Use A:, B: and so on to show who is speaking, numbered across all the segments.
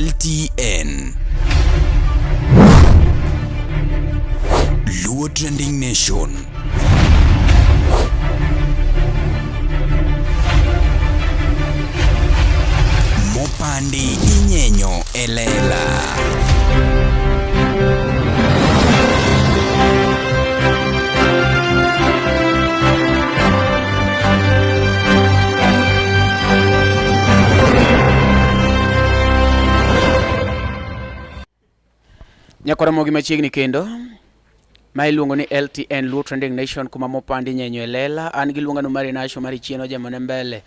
A: LTN. Luo Trending Nation. Mopandi inyenyo e lela.
B: Nyakora mogi machiegni kendo ma iluongo ni LTN Luo Trending Nation kuma mopandi nyenyo e lela. An gi luonga no mari nasho mari chien ojemo ne mbele.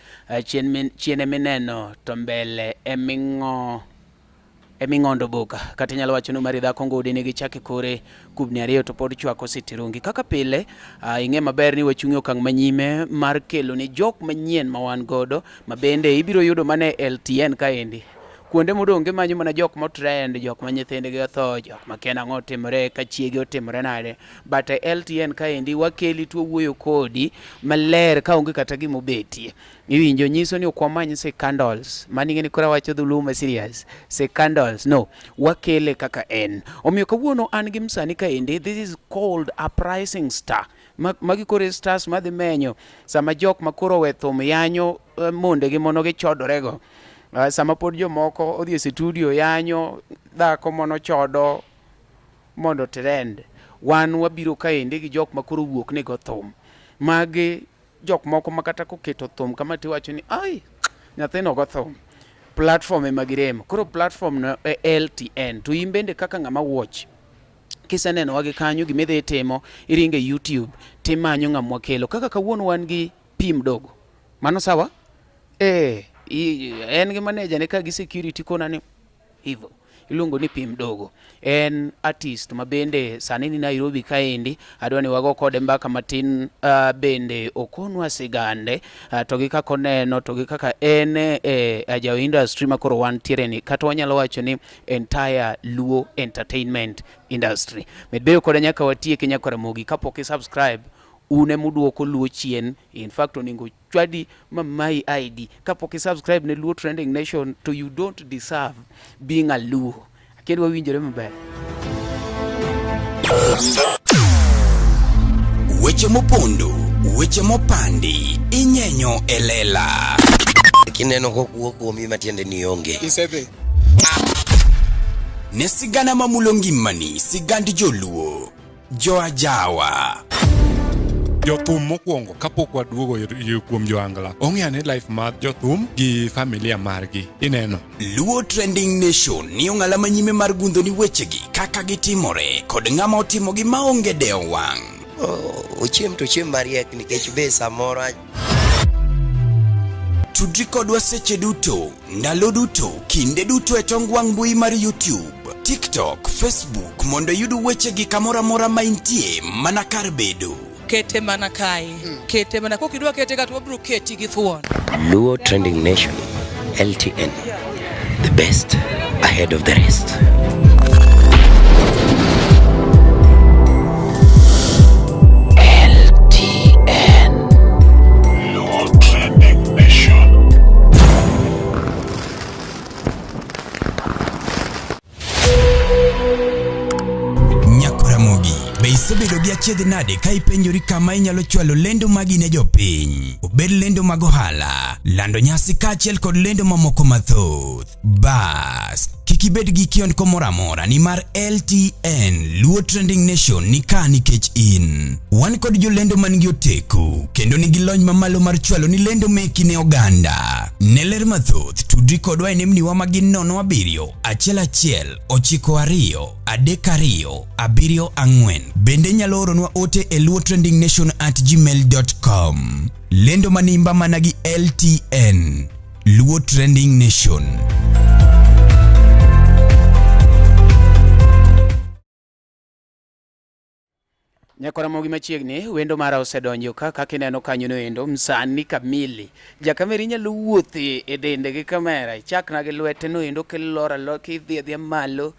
B: Chien min, chien emineno to mbele eming'o eming'ondo boka. Kata inyalo wacho ni mari dhako ngudi nigi chak e kore kubni ariyo to pod chwako sitirungi. Kaka pile, ing'e maber ni wachung' e okang' manyime mar kelo ni jok manyien ma wan godo ma bende ibiro yudo mana e LTN kaendi. Kuonde modong' gimanyo mana jok motrend, jok ma nyithindgi otho, jok ma kia nang'o otimore, ka chiege otimore nade. But e LTN kaendi wakeli to wawuoyo kodi maler kaonge kata gima obetie. Iwinjo nyiso ni ok wamany scandals. Mano ing'e ni koro awacho dholuo ma serious. Scandals. No, wakele kaka en. Omiyo kawuono an gi msani kaendi, this is called uprising star. Magi koro e stars madhi menyo sama jok ma koro owe thum yanyo mondegi mono gichodorego. Sama pod jomoko odhi e studio yanyo dhako mono chodo mondo trend. Wan wabiro kaendi gi jok ma koro wuok ni go thum. Magi jok moko ma kata koketo thum kama tiwacho ni ai nyathino go thum. Platform ema giremo. Koro platform no e LTN. To in bende kaka ng'ama watch kisenenowa gi kanyo gima idhi timo iringo e YouTube timanyo ng'ama wakelo. Kaka kawuono wan gi P Mdogo. Mano sawa? Eh, en gi manager ne ka gi security kona ni hivyo. Iluongo ni P Mdogo. En artist ma bende sani ni Nairobi kaendi. Adwa ni wago kode mbaka matin bende okonwa sigande to gi kaka oneno to gi kaka en e ajaw industry ma koro wantiere ni kata wanyalo wacho ni entire Luo entertainment industry. Med bedo koda nyaka watieki nyaka Ramogi kapok i subscribe un emuduoko Luo chien. In fact oningo chwadi mamayi ID kapok i subscribe ne Luo Trending Nation to you don't deserve being a Luo. Kendo wawinjore maber.
A: Weche mopondo, weche mopandi, inyenyo e lela.
C: Kineno kokuo kuomi matiende ni onge.
D: Isedhi.
A: Ne sigana mamulo ngimani, sigand joluo, joajawa.
D: Jothum mokwongo kapok waduogo kuom joangla ong'e ane life mar jothum gi familia margi ineno.
A: Luo Trending Nation ni ong'ala manyime mar gundho ni wechegi kaka gitimore kod ng'ama otimogi maonge dewo wang'.
C: Ochiem to ochiem mariek nikech be samoro
A: Tudri kodwa seche duto, ndalo duto, kinde duto e tong wang' mbui mar YouTube, TikTok, Facebook mondo iyud wechegi kamoro amora ma intie mana kar bedo.
E: Kete mana kae. Kete mana kok idwa kete ka to wabiro keti gi thuon.
C: Luo Trending Nation, LTN, the best ahead of the rest.
A: LTN.
F: Luo Trending Nation.
A: Nyakoramogi, be isebedo gi achiedh nade ka ipenjori kama inyalo chwalo lendo magi ne jopiny? Obed lendo mag ohala, lando nyasi kaachiel kod lendo mamoko mathoth. Bas, kik ibed gi kiondko moro amora nimar LTN Luo Trending Nation ni ka nikech in. Wan kod jolendo man gi oteku kendo nigi lony mamalo mar chwalo ni lendo meki ne oganda. Ne ler mathoth, tudri kodwa e nembniwa ma gin 0 7 1 1 9 2 3 2 7 4. Bende inyalo oronwa ote e luotrendingnation@gmail.com. Lendo manimba mana gi LTN. Luo Trending Nation.
B: Nyakoramogi machiegni, wendo mara osedonjo ka kaka ineno kanyo no endo, msani kamili. Jakamera inyalo wuothe e dende gi kamera, ichakna gi lwete no endo kilor alor kidhi adhiya malo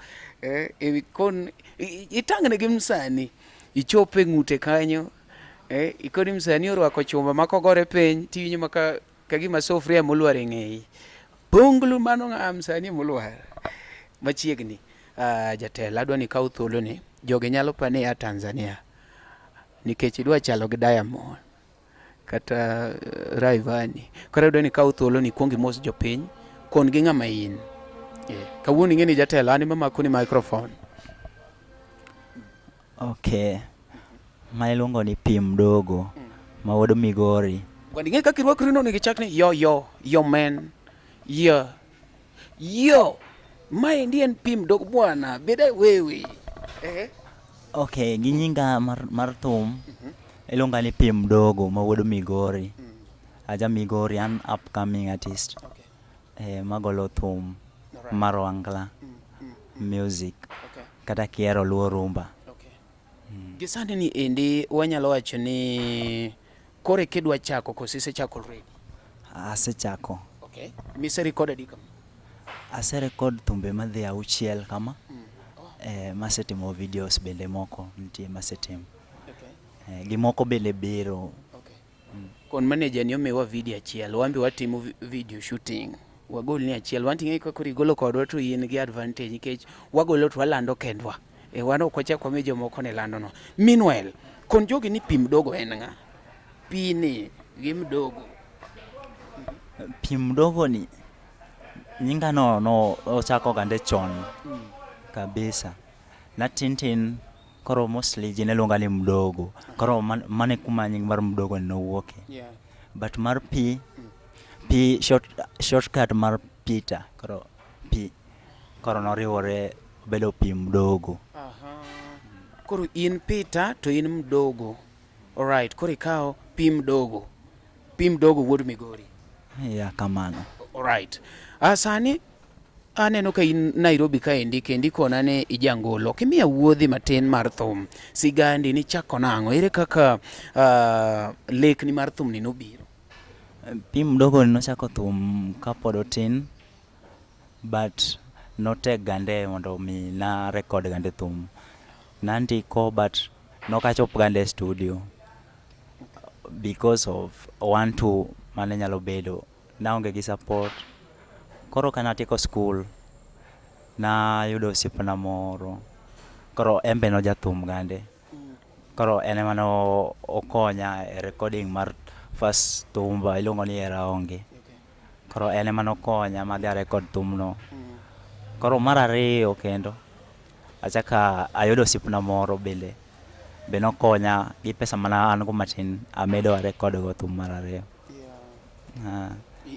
B: ewi kon itang'ne gi msani ichop e ng'ute kanyo ikoni msani orwako chuma ma kogore piny tiwinjo maka kagima sufuria molwar e ng'eyi. Ponglu mano ng'a msani molwar. Machiegni, jatelo adwa ni ikaw thuoloni, jogi nyalo pa ni ia Tanzania nikech idwa chalo gi Diamond kata Rayvanny. Koro adwa ni ikaw thuoloni ikuong imos jopiny, kon gi ng'ama in. Eh, kawuono ing'e ni jatelo an ema makoni microphone.
G: Okay. Ma iluongo ni Pi Mdogo ma wuod Migori.
B: Bwana ing'e kaka irwakri no onego ichak ni yo yo yo man yo yo maendi en Pi Mdogo bwana beda wewe eh.
G: Okay, gi nyinga mar, mar thum iluonga ni Pi Mdogo ma wuod Migori. Aja Migori, an upcoming artist.
B: Okay.
G: Eh, magolo thum
B: Alright.
G: mar Ohangla music
B: Okay.
G: kata kihero Luo rumba.
B: Okay. Gi sani ni endi wanyalo wacho ni koro eka idwa chako koso isechako already?
G: Asechako.
B: Okay. Mise record adi kama?
G: Ase record thumbe madhi auchiel kama. Eh, masetimo videos bende moko nitie masetimo.
B: Okay.
G: Eh, gi moko bende biro.
B: Okay. Kon manager ni omiwa video achiel, wan be watimo video shooting. Wagol ni achiel, wan ting'e ka koro igolo kodwa to in gi advantage nikech wagolo to walando kendwa. E wan ok wachak wami jomoko ne lando no. Meanwhile, kon jogi ni Pi Mdogo en ng'a? Pi ni gi Mdogo.
G: Pi Mdogo ni nyinga no no ochako gande chon kabisa. Natin tin koro mostly ji ne luonga ni Mdogo. Koro mano e kuma nying mar Mdogo ni nowuoke.
B: Yeah.
G: But mar Pi, Pi short, shortcut mar Peter. Koro Pi koro noriwore obedo Pi Mdogo.
B: Aha. Koro in Peter to in Mdogo. Alright, koro ikawo Pi Mdogo. Pi Mdogo wuod Migori.
G: Yeah, kamano.
B: Alright. Ah, sani aneno ka in Nairobi kaendi kendo ikona ni ijangolo. Kimiya wuodhi matin mar thum, sigandi nichako nang'o? Ere kaka lekni mar thum ni nobiro?
G: Pi Mdogo nochako thum kapod otin but notek gande mondo mi na record gande thum. Nandiko but nokachop gande e studio because of one two mane nyalo bedo. Naonge gi support. Koro ka natieko skul, nayudo osiepna moro. Koro en be nojathum gande. Koro en ema no okonya e recording mar first thumba iluongo ni Hera Onge. Koro en ema nokonya madhi a record thumno. Koro mar ariyo kendo, achako ayudo osiepna moro bende, be nokonya gi pesa mane an go matin amedo a record go thum mar ariyo.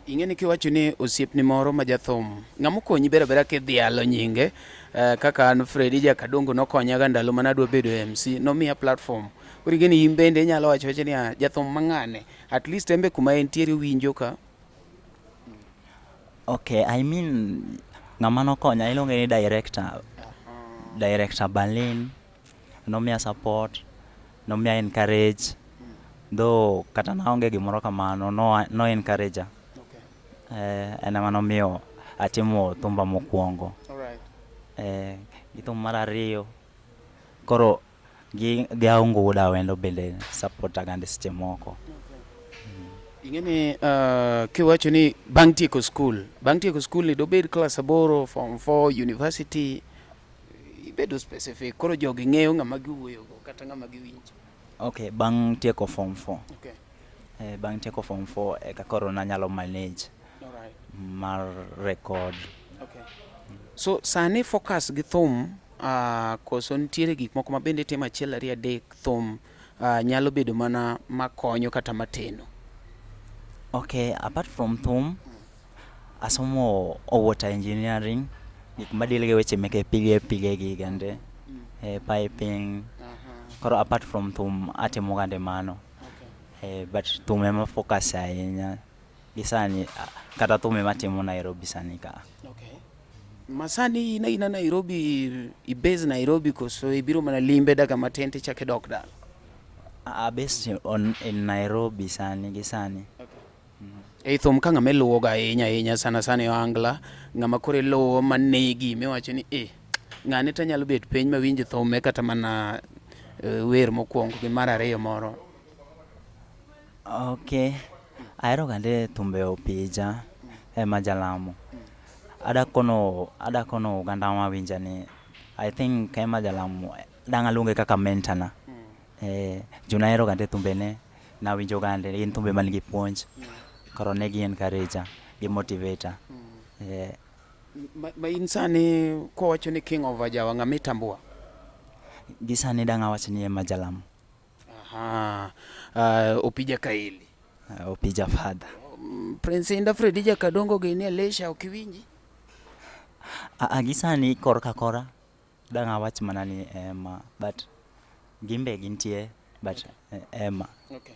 B: Ing'e ni kiwacho ni osiepni moro ma jathum, ng'ama okonyi ber abera kidhialo nyinge, kaka an Fredi Jakadongo nokonya ga ndalo mane adwa bedo MC, nomiya platform. Koro ing'e ni in bende inyalo wacho wacha niya, jathum ma ng'ane, at least en be kuma entiere owinjo ka.
G: Okay, I mean ng'ama nokonya iluonge ni director. Director Berlin nomiya support, nomiya encourage. Though kata naonge gimoro kamano, no, no encourage.
B: Okay.
G: Eh, en ema nomiyo atimo thumba mokwongo.
B: Alright.
G: Eh, gi thum mar ariyo. Koro gi, gi Aungo Wuod Awendo bende support gande seche moko.
B: Ing'e ni kiwacho ni bang' tieko skul, bang' tieko skul ni dobed klas aboro, form 4, university, ibedo specific. Koro jogi ng'eyo ng'ama giwuoyogo kata ng'ama giwinjo.
G: Okay, bang' tieko form 4.
B: Okay.
G: Eh, bang' tieko form 4 eka koro nanyalo manage
B: Alright.
G: mar record.
B: Okay. So sani focus gi thum koso nitiere gik moko ma bende itimo achiel ariyo adek thum nyalo bedo mana makonyo kata mateno.
G: Okay, apart from thum, asomo water engineering, gik madeal gi weche meke pige pige gi gande, eh, piping. Koro apart from thum, atimo gande mano. Eh, but thum ema focus ahinya. Gi sani, kata thum ema atimo Nairobi sani ka.
B: Okay. Masani in aina Nairobi, i base Nairobi koso ibiro mana limbe daga matin tichako idok dala?
G: I based on in Nairobi sani gi sani.
B: Ei thum ka ng'ama iluwo ga ahinya ahinya sana sana e ohangla, ng'ama koro iluwo manegi miwacho ni eh, ng'ane to anyalo bet piny mawinj thume kata mana wer mokwongo gi mar ariyo moro.
G: Okay, ahero gande thumbe Opija ema jalamo. Ada kono ada kono oganda mawinja ni I think Emma Jalamo dang' aluonge kaka mentor na. Eh, jo nahero gande thumbene, nawinjo gande, gin thumbe man gi puonj. Koro ne gi encourage gi motivate. Eh,
B: Ma in sani kowacho ni King of Ajawa ng'ama itambua?
G: Gi sani dang' awach ni Emma Jalamo.
B: Aha. Opija Kaeli.
G: Opija father.
B: Prince Indah Freddy Jakadongo gini Elisha ok iwinji?
G: Ah, gi sani korka kora dang' awach mana ni Emma but gin be gintie but Emma.
B: Okay.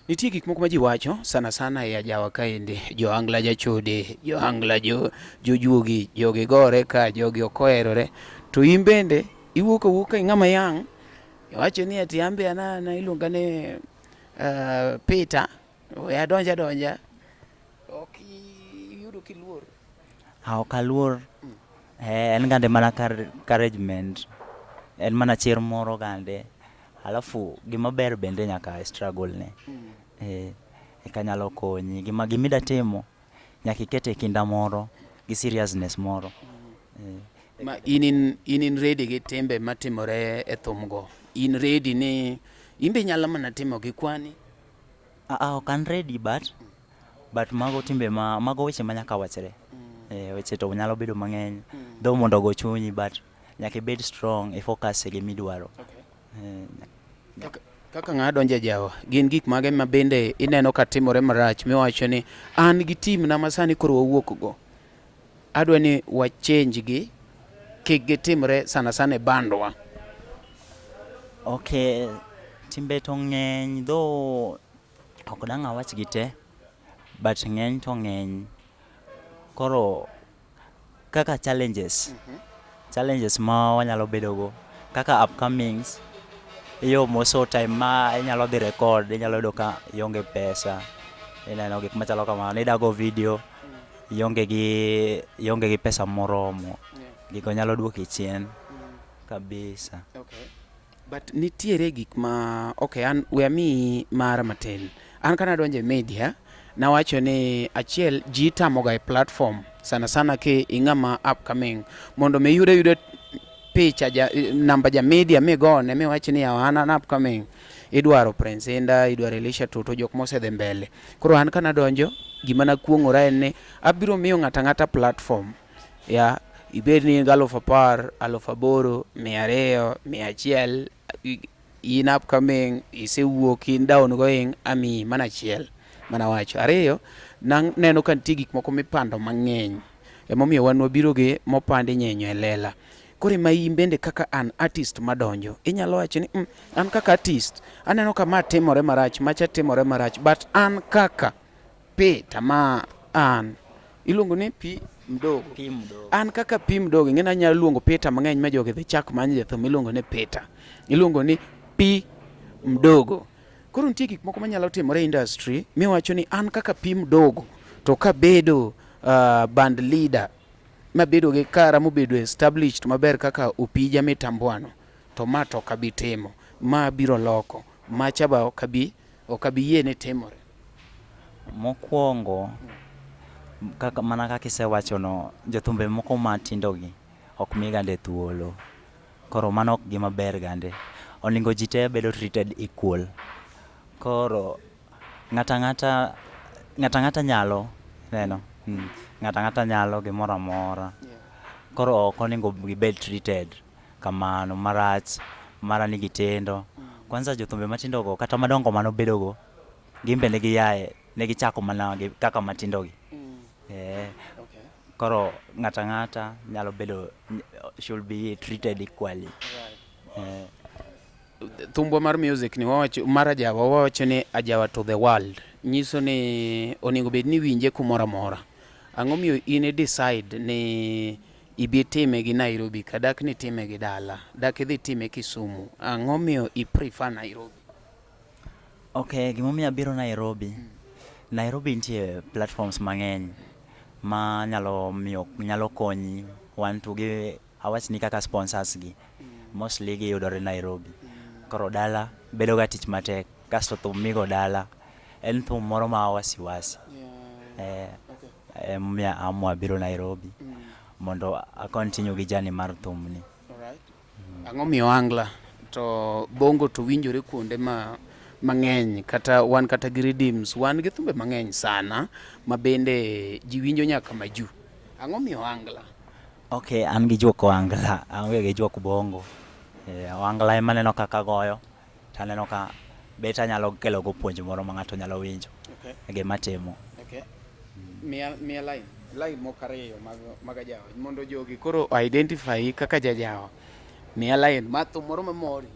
B: Nitie gik moko ma ji wacho sana sana e ajawa kaendi, jo-Angla jachode, jo-Angla jo jojuogi, jogi gore ka, jogi ok oherore. To in bende iwuok awuoka ing'ama yang' iwacho ni ati an be an ana iluonga ni Peter, we adonj adonja. Ok iyudo kiluor?
G: Ah, ok aluor. Eh, en gande mana encouragement. En mana chir moro gande. Alafu gima ber bende nyaka struggle ne. Eh, eka nyalo konyi. Gima gimida timo nyaka ikete kinda moro gi seriousness moro. Eh.
B: Ma in ready gi timbe matimore e thum go. In ready ni in be inyalo mana timo gi kwani?
G: Ah, ah, ok an ready but mago timbe ma mago weche ma nyaka wachre. Eh, weche to nyalo bedo mang'eny. Though mondo ogo chunyi but nyaka ibed strong i focus e gimidwaro.
B: Okay.
G: Eh,
B: Kaka ng'a donjo e jawa, gin gik mage ma bende ineno ka timore marach miwacho ni an gi team na ma sani koro wawuok go. Adwa ni wa change gi kik gitimre sana sana e bandwa.
G: Okay, timbe to ng'eny though ok dang' awach gi te but ng'eny to ng'eny. Koro kaka challenges ma wanyalo bedo go kaka upcomings iyo moso time ma inyalo dhi record inyalo yudo ka ionge pesa ineno gik machalo kamano ida go video ionge gi pesa moromo gigo nyalo duoki chien kabisa.
B: Okay. But nitiere gik ma okay an we amiyi mara matin. An kana donjo e media nawacho ni achiel ji itamoga e platform sana sana ki ing'ama upcoming mondo mi iyud ayuda picha ja, namba ja media migone miwach ni yawa an an upcoming idwaro Prince Indah, idwaro Elisha Toto, jok mosedhi mbele. Koro an kana donjo gima nakuong'ora en ni abiro miyo ng'ato ang'ata platform ya ibed ni in gi 10,000, 8,000, 200, 100, in upcoming, isewuok in down going, amiyi mana achiel mana wacho. Ariyo, naneno ka nitie gik moko mipando mang'eny. Emomiyo wan wabiro gi mopandi nyenyo e lela. Koro ema in bende kaka an artist madonjo, inyalo wacho ni an kaka artist, aneno ka ma timore marach, macha timore marach, but an kaka Peter ma an iluongo ni Pi Mdogo.
G: Pi Mdogo.
B: An kaka Pi Mdogo, ing'e ni anyalo luongo Peter mang'eny ma jogi dhi chak manyo jathum iluongo ni Peter. Iluongo ni Pi Mdogo. Koro nitie gik moko manyalo timore e industry miwacho ni an kaka Pi Mdogo to kabedo band leader mabedo gi kara mobedo established maber kaka Opija Mitambwano to ma to ok abi timo, ma abiro loko, macha ba ok abi yie ni timore.
G: Mokwongo, kaka mana kaka isewachono, jothumbe moko matindo gi ok mi gande thuolo. Koro mano ok gima ber gande. Onego ji te bedo treated equal. Koro ng'ata ang'ata ng'ata ang'ata nyalo neno ng'ata ang'ata nyalo gimoro amora. Koro ok onego gibed treated kamano marach mara ni gitindo. Kwanza jothumbe matindo go kata madongo manobedo go gin be ne giaye ne gichako mana kaka matindo gi. Eh, koro ng'ata ang'ata nyalo bedo should be treated equally. Eh.
B: Thumbwa mar music ni wawacho mar ajawa wawacho ni ajawa to the world nyiso ni onego bed ni iwinje kumoro amora. Ang'o miyo in i decide ni ibi time gi Nairobi ka dak ni time gi dala dak idhi time Kisumu? Ang'o miyo i prefer Nairobi?
G: Okay, gimomiyo abiro Nairobi. Nairobi nitie platforms mang'eny ma nyalo miyo nyalo konyi one to gi awach ni kaka sponsors gi mostly giyudore Nairobi. Koro dala bedo ga tich matek kasto thum migo dala en thum moro ma wasiwasi. Eh, emomiyo aamua biro Nairobi. mondo a continue gi journey mar thum ni.
B: Alright. Ang'o miyo Angla to bongo to winjore kuonde ma mang'eny kata wan kata gi redeems wan gi thumbe mang'eny sana ma bende ji winjo nyaka majuu. Ang'o miyo Angla?
G: Ok, an gi juok ohangla, aonge gi juok bongo. Eh, ohangla ema aneno kaka goyo, to aneno ka bet anyalo kelo go puonj moro ma ng'ato nyalo winjo
B: Okay.
G: e gima atimo.
B: Okay. Miya miya line line moko ariyo mag mag ajawa mondo jogi koro identify kaka jajawa. Miya line ma thum moro mamori.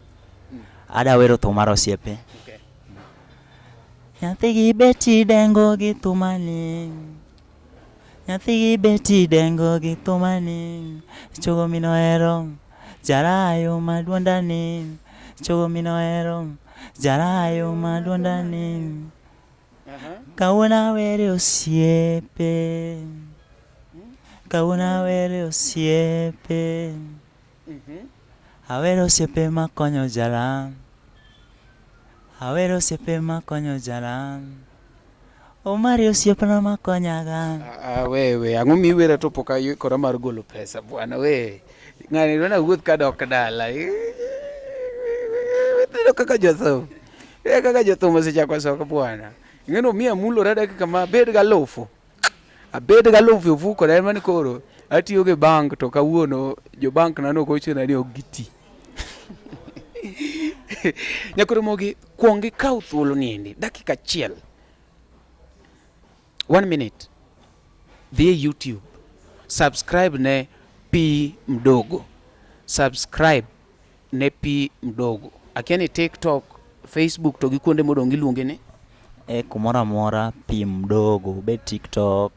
G: Ada wero thum mar osiepe.
B: Okay.
G: Nyathi gi beti dengo gi thumani. Nyathi gi beti dengo gi thumani. Chogo minohero jarayo maduondani. Chogo minohero jarayo maduondani. Kawuono awere osiepe. Kawuono awere osiepe. Awero osiepe makonyo jara. Awero osiepe makonyo jara. Omari osiepna makonyaga.
B: Ah, we we ang'o miwera to pok aikora mar golo pesa bwana we. Ng'ani dwa nawuoth kadok dala. Ineno kaka jothum. Ineno kaka jothum osechako soko bwana. Ing'eno miya mulora dakika ma abed galufu. Abed galufu e ofuko na ema ni koro atiyo gi bank to kawuono jo bank na nogochona ni ok giti. Nyakoromogi kuong ikaw thuolo niendi dakika achiel one minute dhi e YouTube subscribe ne P Mdogo subscribe ne P Mdogo akia ni TikTok Facebook to gi kuonde modong' iluonge ni
G: E kumoro amora P Mdogo, obed TikTok,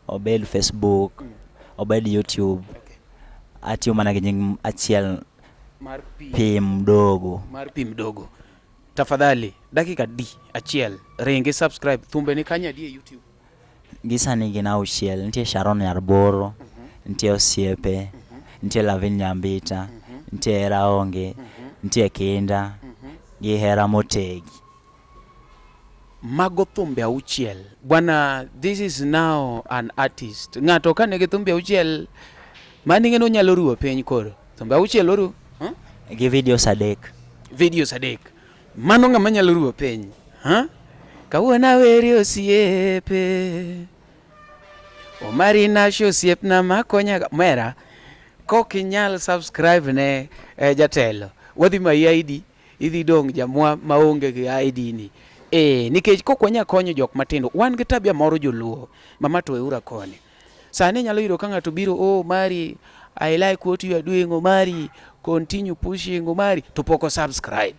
G: obed Facebook, obed YouTube. Atiyo mana gi nying achiel
B: mar P
G: P Mdogo.
B: mar P Mdogo tafadhali dakika di achiel ringi subscribe thumbe ni kanye adi e YouTube
G: Gi sani gin auchiel, nitie Sharon Nyarboro, nitie Osiepe, nitie Lavin Nyambita, nitie Hera Onge, nitie Kinda, gi Hera Motegi.
B: Mago thumbe auchiel. Bwana, this is now an artist. Ng'ato ka nigi thumbe auchiel, mani ng'eno onyalo ruwo piny koro. Thumbe auchiel oru? Huh?
G: Gi videos adek.
B: Videos adek. Mano ng'ama nyalo ruwo piny. Huh? Kawuono aweri osiepe. Omari Nash osiepna makonya mera. Kok inyal subscribe ne eh, jatelo. Wadhi mayi ID. Idhi dong' jamwa maonge gi ID ni. Eh, nikech kok wanya konyo jok matindo, wan gi tabia moro joluo, mama to weura koni. Sani inyalo yudo ka ng'ato biro, oh Mari, I like what you are doing, Omari, continue pushing, Omari, to pok o subscribe.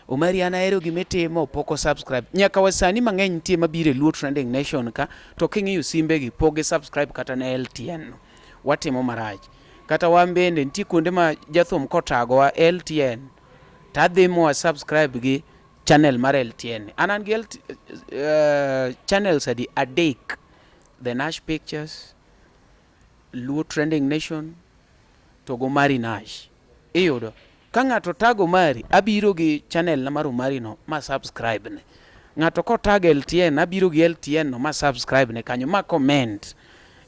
B: Omari an ahero gima itimo, pok o subscribe. Nyaka wa sani mang'eny nitie mabiro e Luo Trending Nation ka, to king'iyo simbegi, pok gi subscribe kata ne LTN no. Watimo marach. Kata wan bende nitie kuonde ma jathum kotagowa LTN to adhi mwa subscribe gi channel mar LTN. An an gi LT, channels adi adek. The Nash Pictures, Luo Trending Nation to go Mari Nash. Iyudo ka ng'ato tago Mari, abiro gi channel na mar Omari no ma subscribe ne. Ng'ato kotag LTN, abiro gi LTN no ma subscribe ne kanyo, ma comment.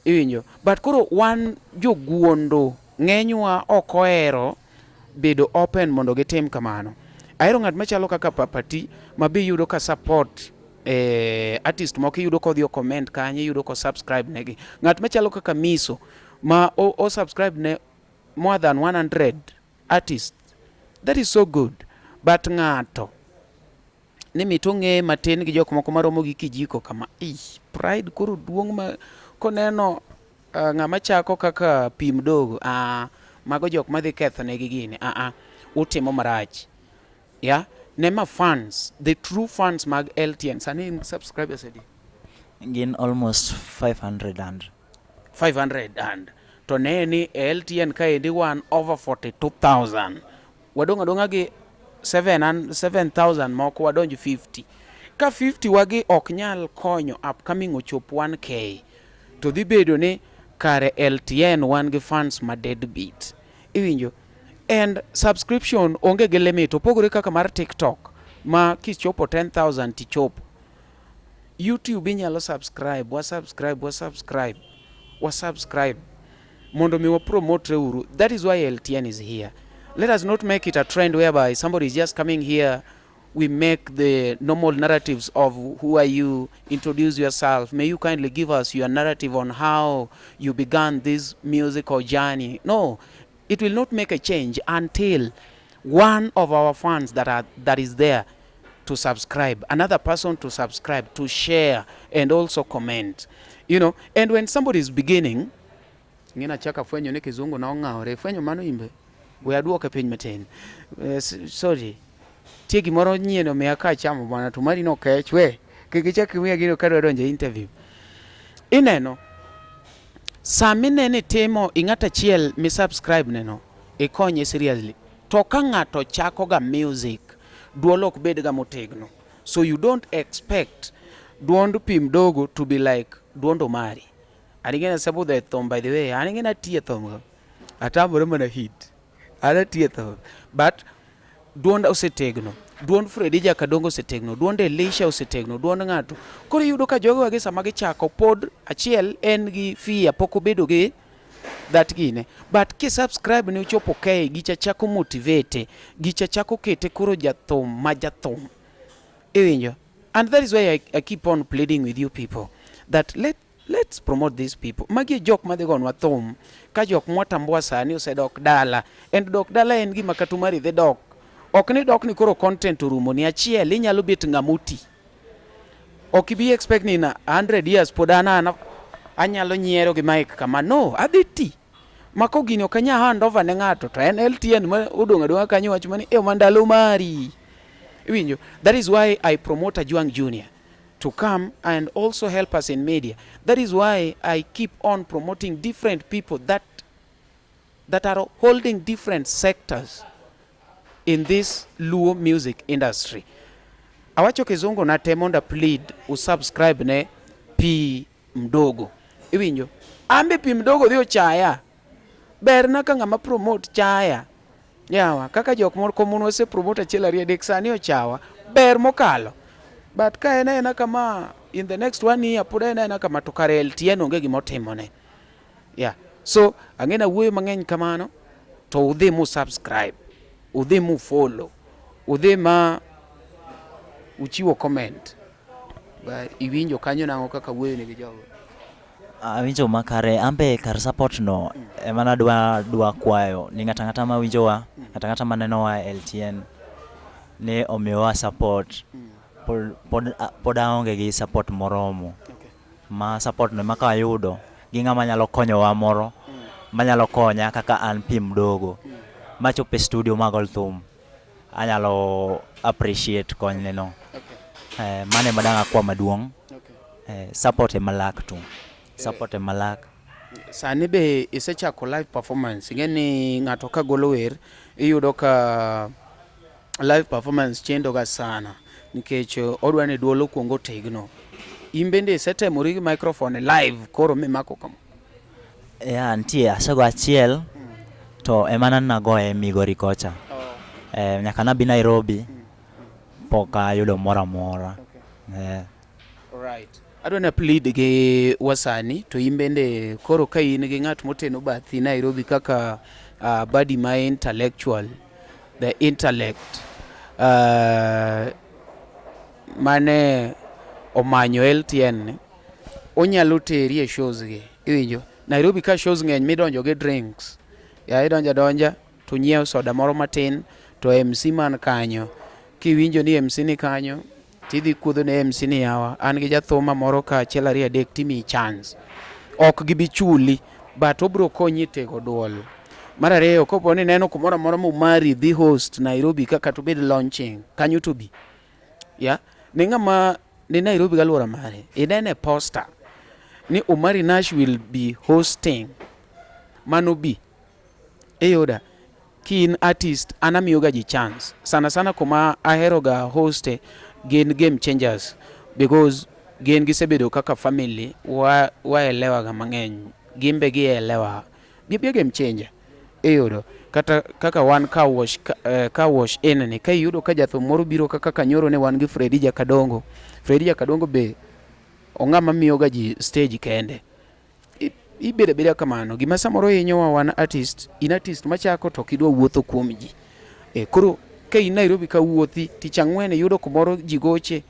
B: Iwinjo? But koro wan joguondo ng'enywa ok ohero bedo open mondo gitim kamano. Ahero ng'at machalo kaka Papa T ma be iyudo ka support eh, artist moko iyudo kodhi o comment kanyo, iyudo ko subscribe negi. Ng'at machalo kaka Miso ma o, o subscribe ne more than 100 artists. That is so good. But ng'ato ni mit ong'eye matin gi jok moko maromo gi kijiko kama. Ih, pride koro duong' ma koneno ng'ama chako kaka P Mdogo, ah, mago jok madhi ketho negi gini. Ah, ah, utimo marach. Yeah, ne ma fans, the true fans mag LTN. Sani in subscribers adi?
G: Gin almost 500 and
B: 500 and to ne ni e LTN kaendi wan over 42,000. Wadong' adong'a gi 7,000 moko wadonj 50. Ka 50 wagi ok nyal konyo upcoming ochop 1K to dhi bedo ni kare LTN wan gi fans ma deadbeat. Iwinjo? And subscription onge gi limit, opogore kaka mar TikTok ma kichopo 10,000 tichopo. YouTube inyalo subscribe, wa subscribe, wa subscribe, wa subscribe. Mondo mi wa promote uru. That is why LTN is here. Let us not make it a trend whereby somebody is just coming here we make the normal narratives of who are you, introduce yourself. May you kindly give us your narrative on how you began this musical journey. No, it will not make a change until one of our fans that are that is there to subscribe, another person to subscribe, to share, and also comment. You know, and when somebody is beginning, ng'ina chaka fwenyo ni kizungu na ong'awore, fwenyo mano imbe, we aduoke piny matin. Sorry. Tie gimoro nyien omiya ka achamo bwana to mari nokech we kik ichak imiya gino kadwa donjo e interview. Ineno sama ineno itimo ing'ato achiel mi subscribe neno ikonye seriously to ka ng'ato chako ga music duol ok bed ga motegno so you don't expect duond Pi Mdogo to be like duond Omari. An ing'e nasebudho e thum by the way an ing'e natiyo e thum go atamore mana hit an atiyo e thum but duonda osetegno duond Fredi Jakadongo osetegno duond Elisha osetegno duond ng'ato koro iyudo ka jogewa gi sama gichako pod achiel en gi fear pok obedo gi that gine but ki subscribe ne ochopo kae gicha chako motivate gicha chako kete koro jathum ma jathum iwinjo and that is why I keep on pleading with you people that let's promote these people magi e jok madhi gonwa thum ka jok mwatambua sani osedok dala and dok dala en gima katumari dhi dok ok ni dok ni koro content orumo ni achiel inyalo bet ng'ama oti ok ibi expect ni na 100 years pod an ana anyalo nyiero gi mic kama no adhi ti mako gini ok anya hand over ne ng'ato to en LTN ma odong' adong'a kanyo wacho mani e mandalo mari iwinjo that is why I promote Ajwang Junior to come and also help us in media. That is why I keep on promoting different people that are holding different sectors in this Luo music industry. Awacho kizungu na te mondo plead usubscribe ne Pi Mdogo. Iwinjo? Ambe Pi Mdogo dhi ochaya. Berna ka ng'ama promote chaya. Yawa, kaka jok moko mon wase promote achiel ariyo adek sani ochawa. Ber mokalo. But ka en aena kama in the next one year pod en aena kama to kare LTN onge gima otimone. Yeah. So ang'e na wuoyo mang'eny kamano to udhi mu subscribe, udhi mu follow, udhi ma uchiwo comment. Ba iwinjo kanyo nang'o kaka wuoyo nigi jogo?
G: Awinjo makare ambe kar support no ema nadwa dwa kwayo ni ng'ata ng'ata mawinjowa ng'ata ng'ata manenowa e LTN ni omiwa support pod aonge gi support moromo ma support no ema kayudo gi ng'ama nyalo konyowa moro manyalo konya kaka an Pi Mdogo machop e studio magol thum anyalo appreciate konyne no. Mano ema dang' akwa maduong'. Support ema lak tu support ema lak.
B: Sani be isechako live performance. Ing'e ni ng'ato ka golo wer iyudo ka live performance chendo ga sana nikech odwa ni duol okuong otegno. In bende isetemori gi microphone live koro mimako kama?
G: Ya nitie asego achiel to ema nagoye Migori kocha. Nyaka nabi Nairobi pok ayudo moro amora.
B: Right. Adwa na plead gi wasani to in bende koro ka in gi ng'at moteno bathi Nairobi kaka body ma intellectual the intellect mane omanyo LTN ni onyalo teri e shows gi iwinjo Nairobi ka shows ng'eny midonjo gi drinks ya idonjo adonja to nyiewo soda moro matin to MC man kanyo kiwinjo ni MC ni kanyo tidhi kuodho ne MC ni yawa an gi jathuma moro ka achiel ariyo adek timiyi chance ok gibi chuli but obro konyi e tego duol mar ariyo kopo ni neno kumoro amora momari dhi host Nairobi kaka to bed launching kanyo to bi ya ne ng'ama ni Nairobi gi aluora mare inene poster ni Omari Nash will be hosting mano bi iyuda ki in artist an amiyo ga ji chance sana sana kuma ahero ga hoste gin game changers because gin gisebedo kaka family wa waelewa ga mang'eny gin be gielewa bi game changer iyudo kata kaka wan car wash car wash in ni ka iyudo ka jathum moro biro kaka kanyoro ne wan gi Fredi Jakadongo Fredi Jakadongo be ong'ama miyo ga ji stage kende. Ibedo abeda kamano. Gima samoro hinyowa wan artist, in artist machako to ok idwa wuotho kuom ji. E, koro ka in Nairobi ka wuothi, tich ang'wen iyudo kumoro ji goche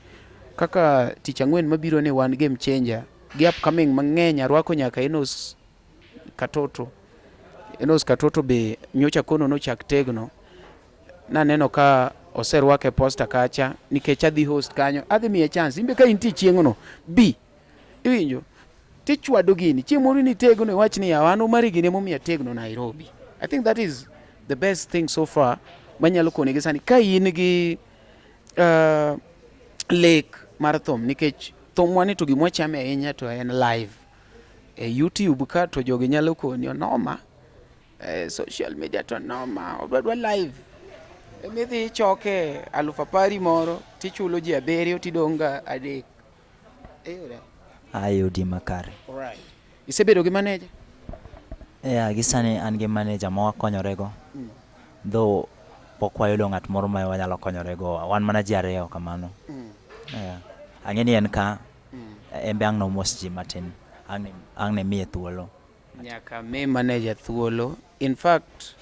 B: kaka tich ang'wen mabiro ni wan game changer gi upcoming mang'eny arwako nyaka Enos Katoto. Enos Katoto be nyocha kono nochak tegno. Naneno ka oserwake e posta kacha nikech adhi host kanyo, adhi miye chance. Inbe ka intie chieng'no, bi. Iwinjo? Tichwado gini. Chieng' moro nitegno iwach ni yawa an Omari gini emomiyo ategno Nairobi. I think that is the best thing so far manyalo konigi sani. Ka in gi lek mar thum nikech thumwa ni to gima wachame ahinya to en live. E YouTube ka to jogi nyalo koni onoma. E social media to noma. Odwa dwa live. Emidhi ichoke aluf apari moro tichulo ji abiriyo tidong' ga adek. Iyudo?
G: Ayudi makare.
B: Alright. Isebedo gi manager?
G: Yeah, gi sani an gi manager ma wakonyorego. Though pok wayudo ng'at moro ma wanyalo konyorego. Wan mana ji ariyo kamano. Yeah. Ang'e ni en ka, en be ang' nomos ji matin. Ang' ne miye thuolo.
B: Nyaka mi manager thuolo. In fact,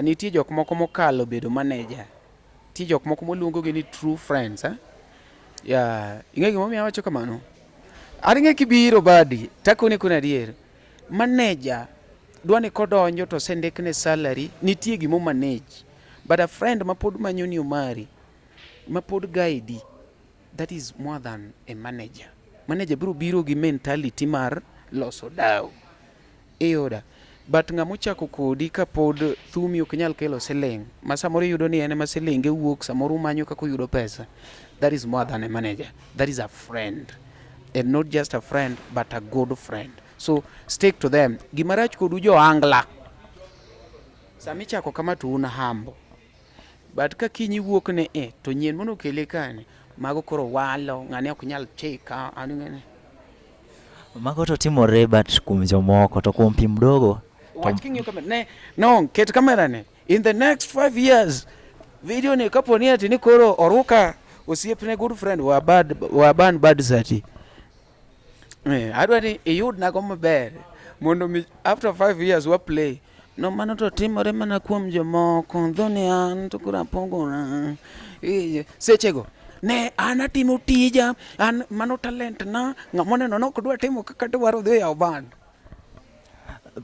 B: nitie jok moko mokalo bedo manager. Nitie jok moko moluongogi ni true friends. Eh? Yeah. Ing'e gimomiyo awacho kamano? An ing'e kibiro badi, takoni koni adier. Manager dwa ni kodonjo to osendikne salary, nitie gimo manage. But a friend ma pod manyo ni Omari, ma pod guide, that is more than a manager. Manager biro biro gi mentality mar loso dau. Iyuda. But ng'ama ochako kodi kapod thumi ok nyal kelo siling', ma samoro iyudo ni en ema silinge wuok, samoro umanyo kaka uyudo pesa. That is more than a manager. That is a friend. And not just a friend, but a good friend. So stick to them. Gima rach kodu jo angla. Sama ichako kama to un humble. But ka kiny iwuok ni e to nyien mono okele kani, mago koro walo, ng'ani ok nyal chika, an ng'ani.
G: Mago to timore but kuom jomoko to kuom pi mdogo
B: Wach king'iyo kamera ne no ket kamera ne in the next 5 years video ni kapo ni ati ni koro oruka osiepne good friend wa bad wa ban bad sati adwa ni iyudnago maber mondo mi after 5 years wa play no mano to timore mana kuom jomoko dhoni an to koro apogora. Sechego ne an atimo tija an mano talent na ng'ama oneno nok dwa timo kaka dwaro dhi yawo band.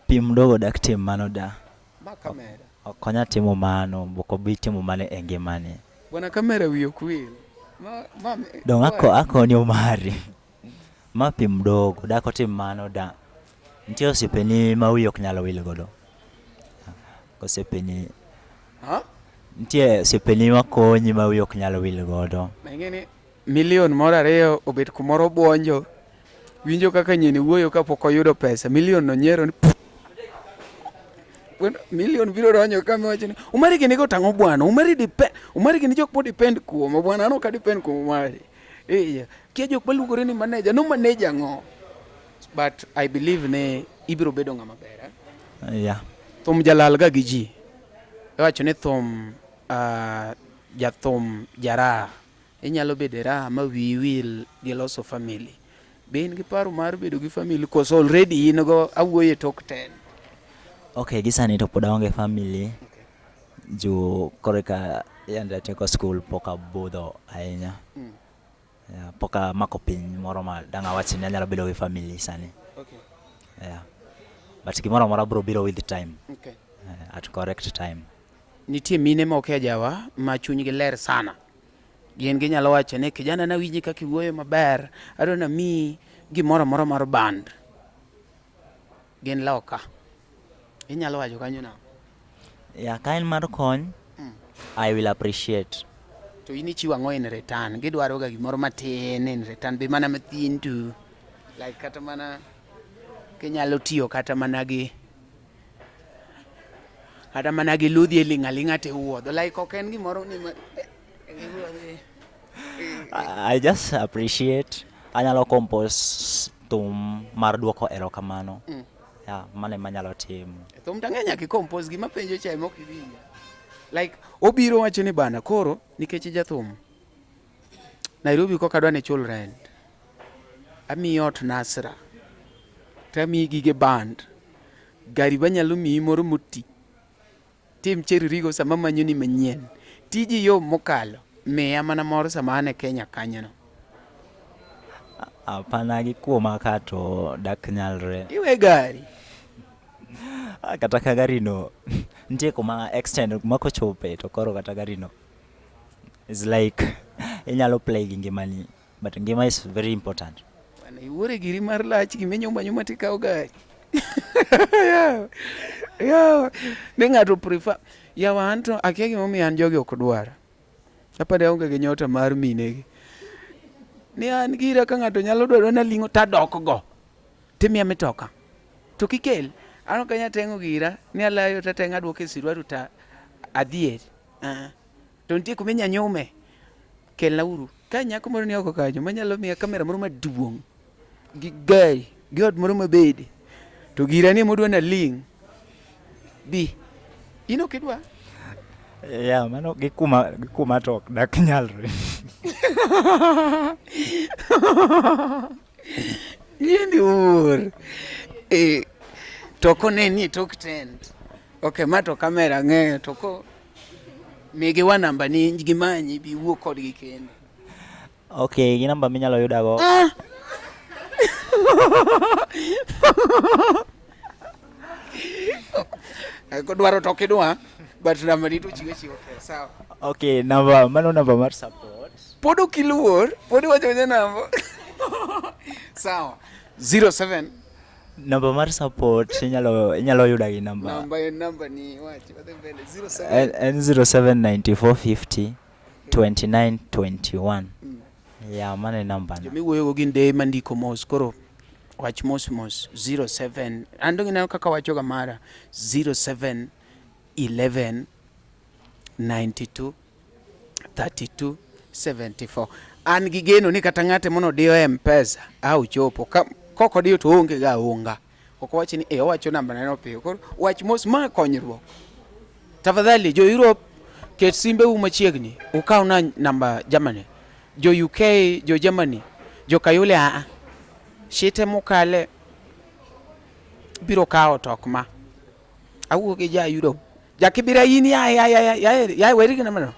G: Pi mdogo dak tim mano da.
B: Ma kamera.
G: Ok onya timo mano, ok obi timo mano e ngimane.
B: Bwana kamera wiye ok wil. Ma,
G: Dong ako akoni Omari. Ma pi mdogo dak otim mano da. Nitie osiepeni ma wiyi ok nyal wil godo. Osiepeni
B: Ha?
G: Nitie osiepeni makonyi ma wiyi ok nyal wil godo.
B: Ing'e ni milion moro ariyo obet kumoro buonjo. Winjo kaka nyini wuoyo kapok oyudo pesa. Milion no nyiero ni milion biro donjo kama wacho ni Umari gini go tang'o bwana. Umari depend, Umari gini jok mo depend kuoma bwana. An ok depend kuom Umari. Eh, kia jok maluongore ni manager, no manager ang'o? But I believe ni ibiro bedo ng'ama ber. Eh?
G: Yeah.
B: Thum jalal ga gi ji. Iwacho ni thum jathum jaraha. Inyalo bedo e raha ma wiyi wil gi loso family. Be in gi paro mar bedo gi family koso already in go awuoyo e tok ten?
G: Okay, gi sani to pod aonge family. Juu koreka yande atieko school pok abudho ahinya. Yeah, pok amako piny moro ma dang' awach ni anyalo bedo gi family sani. Yeah. But gimoro amora biro biro with time. At correct time.
B: Nitie mine moko e jawa ma chunygi ler sana. Gin ginyalo wacho ni kijana nawinji kaka iwuoyo maber, adwa namiyi gimoro amora mar band. Gin loka. Inyalo wacho kanyo nang'o?
G: Yeah, ka en mar kony, I will appreciate.
B: To in ichiwo ang'o in return? Gidwaro ga gimoro matin in return, be mana mathin to like kata mana kinyalo tiyo kata mana gi ludhi e ling' aling'a tiwuodho like ok en gimoro ni ma
G: I just appreciate. Anyalo compose thum mar duoko erokamano. Yeah, mano ema anyalo timo.
B: Thum to ang'e nyaka i compose gima penjo cha ema ok iwinja. Like obiro wacho ni bana koro nikech jathum Nairobi koka adwa ni ichul rent. Amiyi ot Nasra. To amiyi gige band. Gari be anyalo miyi moro moti. Tim cheririgo sama amanyoni manyien. Tiji yom mokalo. Miya mana moro sama an e Kenya kanyono.
G: Hapana gi kuoma ka to dak nyalre.
B: Iwe gari.
G: Ah, kata ka gari no nitie kuma extend kuma kochope to koro kata gari no is like inyalo play gi ngimani but ngima is very important.
B: Bwana iwuore giri mar lach gima inyumba nyuma tikawo gari. Yawa. Yawa. Ni ng'ato prefer. Yawa anto akia gimomiyo an jogi ok dwara. Apani aonge gi nyota mar minegi. Ni an gira ka ng'ato nyalo dwaro naling'o tadok go. Timiya mitoka. To kikel, an ok anyal teng'o gira ni alayo tateng'o aduoko e siruaru ta adhier. Ah. To nitie kuma inya nyume. Kelna uru. Ka nyako moro ni oko kanyo manyalo miya kamera moro maduong' gi gari gi ot moro mabede to gira ni emodwa naling' bi in ok idwa
G: Yeah, mano gi kuma gi kuma to ok dak nyalre.
B: Nyieni wuor. Eh, to koneni e tok tent. Okay, ma to kamera ng'eyo to ko migi wa namba ni gimanyi bi wuo kodgi kendo.
G: Okay, gi namba minyalo yudago.
B: Ah! Eh, Kodwaro to ok idwa, but namba ni to chiwe chiwa. Okay, sawa.
G: Okay, namba mano namba mar support.
B: Pod ok iluor, pod iwacho wacha namba. Sawa. 07
G: Namba mar support inyalo inyalo yuda gi namba.
B: Namba en namba ni wach wadhi mbele 07
G: En, en 079450 2921. Yeah, mano e namba na.
B: Joma iwuoyogo gin deye mandiko mos koro wach mos mos 07 an dong ineno kaka wachoga mara 07 11 92 32 74 an gi geno ni kata ng'ate mono diyo mpesa a ochopo ka kok odiyo to oonge ga aonga ok owach ni e owacho namba neno piyo koro wach mos ma konyruok tafadhali jo Europe ket simbeu machiegni ukaw na namba Germany jo UK jo Germany jo Kayole aa shite mukale biro kawo to ok ma awuok gi ja Europe ja Kibira in ya ya ya ya ya weri gi namba no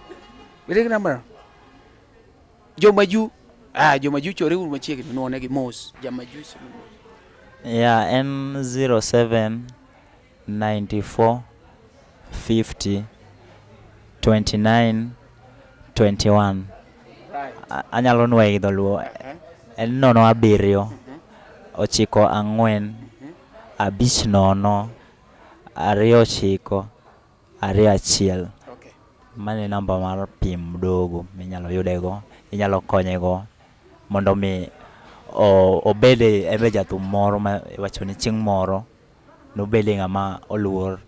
B: weri gi namba no jo maju ah jo maju chore uru machiegni nuonegi mos ja maju mos
G: Yeah, en 07 94 50 29 21. Anyalo nwoye gi dholuo. En nono abiriyo, ochiko ang'wen, abich nono, ariyo ochiko, ariyo achiel. Mano e namba mar Pi Mdogo minyalo yudego, inyalo konyego mondo mi obed en be jathum moro ma iwacho ni chieng' moro nobede ng'ama oluor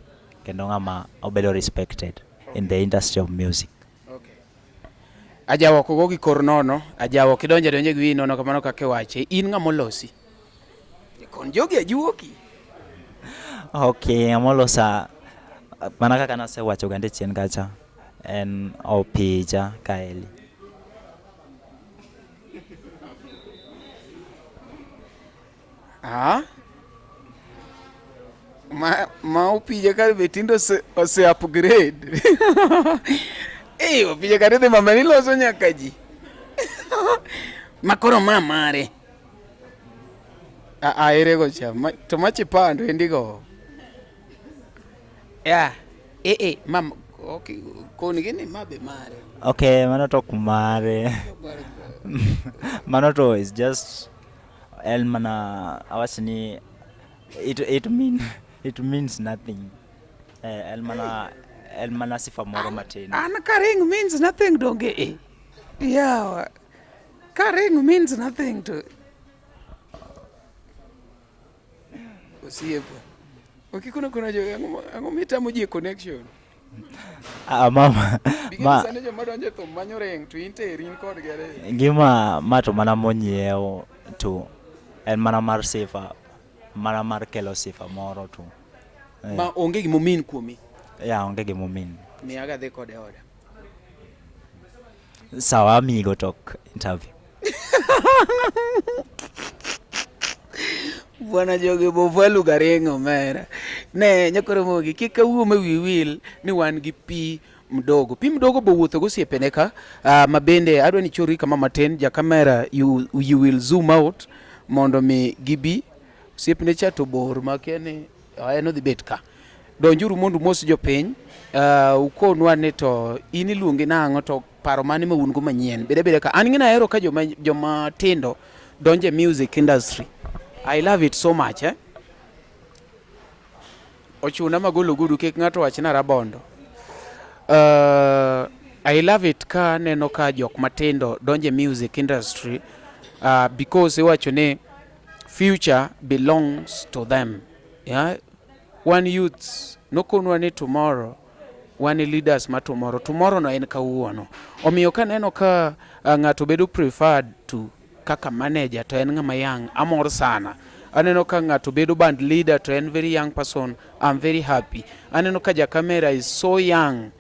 G: kendo ng'ama obedo respected in the industry of music.
B: Ajawa ok ogo gi kor nono, ajawa ok idonjo adonja gi wiyi nono kamano kaka iwache. In ng'ama olosi. Kon jogi ajuoki.
G: Ok, ng'ama olosa mana kaka nasewacho gande chien kacha en Opija Kaeli.
B: Ah? Ma, ma opija kar be tinde ose, ose upgrade. Eh, opija kar idhi mama ni loso nyaka ji. ma koro ma mare. A a ere go cha. Ma, to ma chipando endi go. Ya. Eh eh, mam okay, koni gini ma be mare.
G: Okay, mano to ok mare. Mano to is just en mana awach ni it, it, mean, it means nothing. Eh, en mana en mana sifa moro matin.
B: An ka ring means nothing donge e. Yawa. Ka ring means nothing to osiepa. Okikono kono jo ang'o mitamo ji e connection?
G: Ah, mama, ma,
D: Sani joma donjo e thum manyo ring to in to in kodgi ariyo.
G: gima ma to mana monyiew to en mana mar sifa, mana mar kelo sifa moro to.
B: Eh. Ma onge gimomin kuomi.
G: Ya, onge gimomin.
B: Miyaga adhi kode oda.
G: Sawa amigo tok interview.
B: Bwana jogi bovalu garingo omera. Ne nyakoro mogi kik awuo ma wi wil ni wan gi pi mdogo. Pi mdogo bo wuotho gosiepene ka ma bende adwa ni chori kama matin ja kamera you will zoom out mondo mi gibi. Osiepne cha to bor ma kia ni en odhi bet ka. Donjuru mondo umos jopiny. Ukonwa ni to in iluongi nang'o to paro mane ma un go manyien. Bed abeda ka. An ng'ina ahero ka joma tindo donjo e music industry. I love it so much eh? Ochuna magolo gudu kik ng'ato wach na rabondo. I love it ka aneno ka jok matindo donjo e music industry because iwacho ni future belongs to them. Yeah? Wan youths nokonwa ni tomorrow wan e leaders ma tomorrow. Tomorrow no en kawuono. Omiyo kaneno ka ng'ato bedo preferred to kaka manager to en ng'ama young, amor sana. Aneno ka ng'ato bedo band leader to en very young person, I'm very happy. Aneno ka ja camera is so young,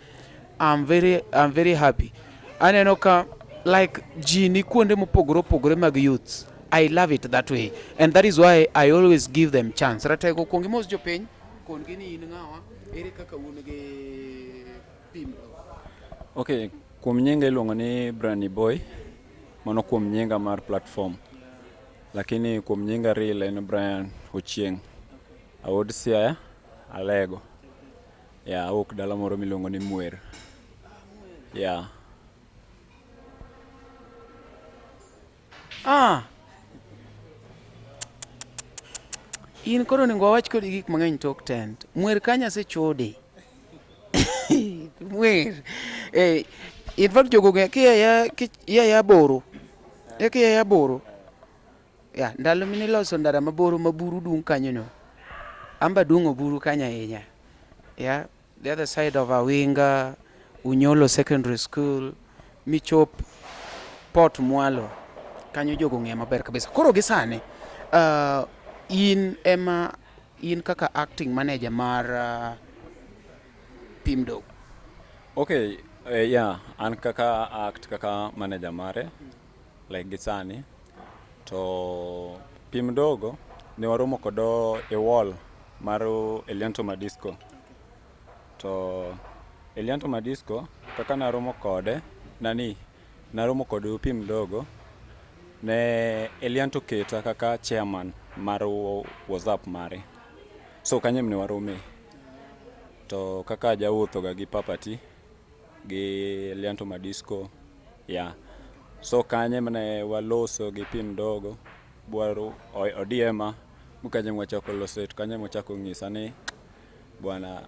B: I'm very happy. Aneno ka like ji ni kuonde mopogore opogore mag youths. I love it that way. And that is why I always give them chance. Ratego kuong imos jopiny, kon gi ni in ng'awa, ere kaka un gi pim.
H: Okay, kuom nyinga iluongo ni Brani Boy, mano kuom nyinga mar platform. Lakini kuom nyinga real en Brian Ochieng. Awuod Siaya, Alego. Yeah, awuok dala moro miluongo ni Mwer. Yeah.
B: Ah. In koro onego wawach kodi gik mang'eny tok tent. Mwer kanyo asechode. Mwer. Eh, in fact jogo ng'e kiya boro. Kiya boro. Ya, ndalo miniloso ndara maboro ma buru dung' kanyo no. Amba dung'o buru kanyo ahinya. Yeah, the other side of Awinga, Unyolo Secondary School, michop Port Mwalo. Kanyo jogo ng'eyo maber kabisa. Koro gi sani, in ema in kaka acting manager mar Pim Dogo.
H: Okay, yeah, an kaka act kaka manager mare like gi sani to Pim Dogo ne waromo kodo e wall mar Elianto Madisco. To Elianto Madisco kaka naromo kode nani naromo kod Pim Dogo ne Elianto keta kaka chairman mar WhatsApp mare. So kanyo ne warome. To kaka jawuotho ga gi Papa T gi Elianto Madisco, yeah. So kanyo mane waloso gi Pim Dogo bwaro odiema kanyo mwachako loso to kanyo mwachako ng'isa ni bwana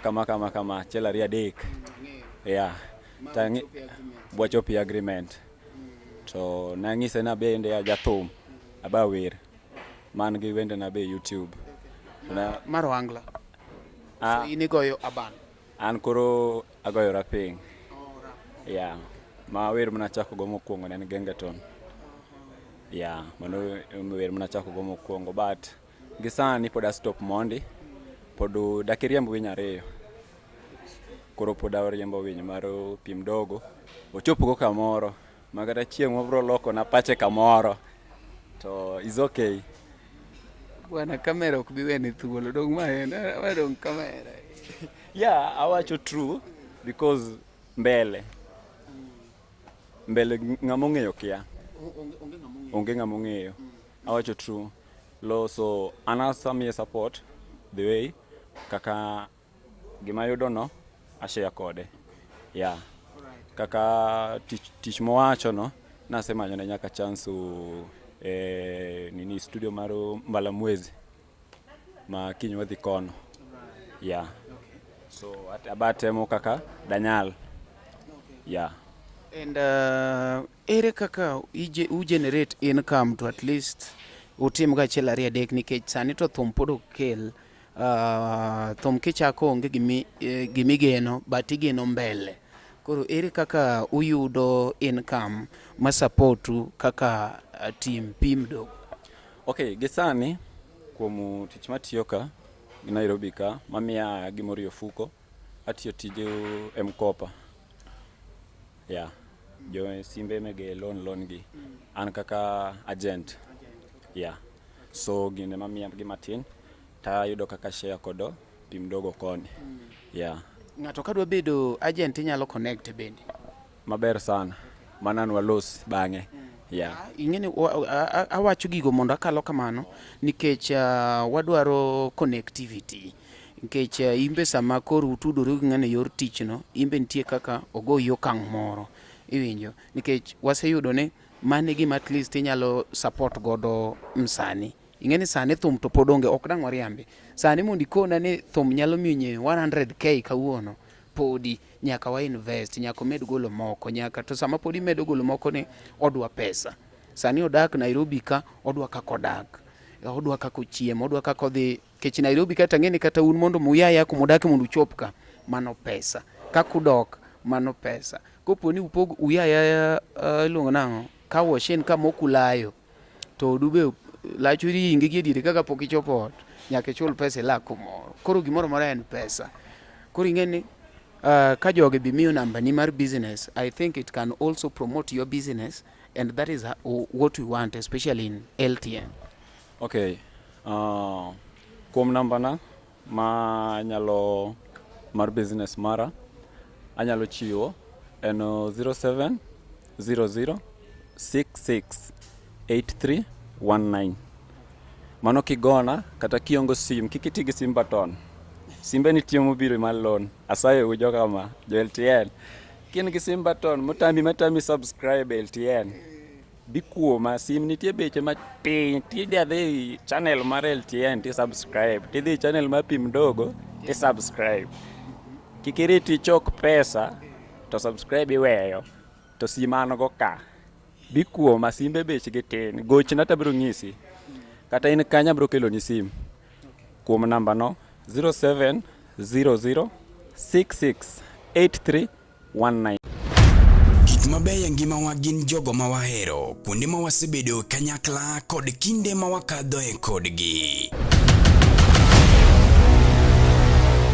H: kama kama kama achiel ariyo adek. Yeah. Bwachopi agreement. To nang'ise na bende ajathum aba wer man gi wende na be YouTube.
B: Na mar Ohangla. So in igoyo aban.
H: An koro agoyo rapping. Yeah. Ma wer manachako go mokwongo ne en Gengeton. Yeah, mano wer manachako go mokwongo but gi sani pod a stop mondi. Pod dak iriemb winy ariyo. Koro pod ariembo winy mar Pim Dogo. Ochopgo kamoro ma kata chieng' mobro loko na pache kamoro to is okay.
B: Bwana kamera ok bi weni thuolo dong' ma en ma dong' kamera.
H: Yeah, awacho true because mbele mbele ng'ama ong'eyo kia. Onge ng'ama ong'eyo. Awacho true. Loso an asamiye support the way kaka gima yudo no ashare kode. Yeah. Kaka tich mowacho no nasemanyo ne nyaka chance nini studio mar Mbalamwezi ma kiny wadhi kono. Yeah. So abatemo kaka danyal. Yeah.
B: And ere kaka u generate income to at least utim ga achiel ariyo adek nikech sani to thum pod ok kel. Thum kichako onge gimigeno but igeno mbele. Koro ere kaka uyudo income ma supportu kaka team Pim Dogo?
H: Okay, gi sani kuom tich matiyo ka Nairobi ka mamiya gimoro e ofuko atiyo tij M-Kopa. Yeah. Jo simbe mege loan gi an kaka agent. Yeah. So gine mamiya gi matin tayudo kaka share kodo pi mdogo koni. Yeah.
B: Ng'ato kadwa bedo agent inyalo connect bende.
H: Maber sana. Mano an walos bang'e. Yeah.
B: Ing'eni awacho gigo mondo akalo kamano nikech uh, wadwaro connectivity nikech uh, imbe sama koro utudoru gi ng'ano e yor tich no imbe nitie kaka ogoyi okang' moro iwinjo nikech waseyudo ni mano e gima at least inyalo support godo msani ing'e ni sani thum to pod onge ok dang' wariambi sani mondo ikona ni thum nyalo miyo nyiewo 100k kawuono podi nyaka wa invest nyaka omed golo moko nyaka to sama pod imedo golo moko ni odwa pesa sani odak Nairobi ka odwa kaka odak odwa kaka ochiemo odwa kaka odhi kech Nairobi kata ng'eni kata un mondo muyaya kuma udake mondo uchop ka mano pesa kaka udok mano pesa kopo ni upog uyaya uh, iluongo nang'o ka washen ka mok ulayo to odu be lachu ringi gi e diere kaka pok ichopo ot nyaka ichul pesa ilak kumoro koro gimoro amora en pesa koro ing'e ni uh, ka jogi bi miyo namba ni mar business i think it can also promote your business and that is what we want especially in LTN
H: Okay. Kuom nambana ma anyalo mar business mara anyalo chiwo en 07 00 66 83 19. Mano kigona kata kiongo sim kik iti gi sim button. Simbe nitie mobiro mar loan. Asayo u joka ma jo LTN. Kin gi sim button motami matami subscribe LTN. Bi kuoma sim nitie beche ma piny tidhi adhi channel mar LTN ti subscribe tidhi channel mar Pi Mdogo ti subscribe. Kik irit ichok pesa to subscribe iweyo to sim an go ka. Bi kuoma simbe bechgi tin. Gochna to abiro nyisi. Kata in kanyo abiro keloni sim. Kuom namba no 07 00 66 83 19.
A: Gik mabeyo e ngimawa gin jogo ma wahero, kuonde ma wasebedo kanyakla kod kinde ma wakadhoe kodgi.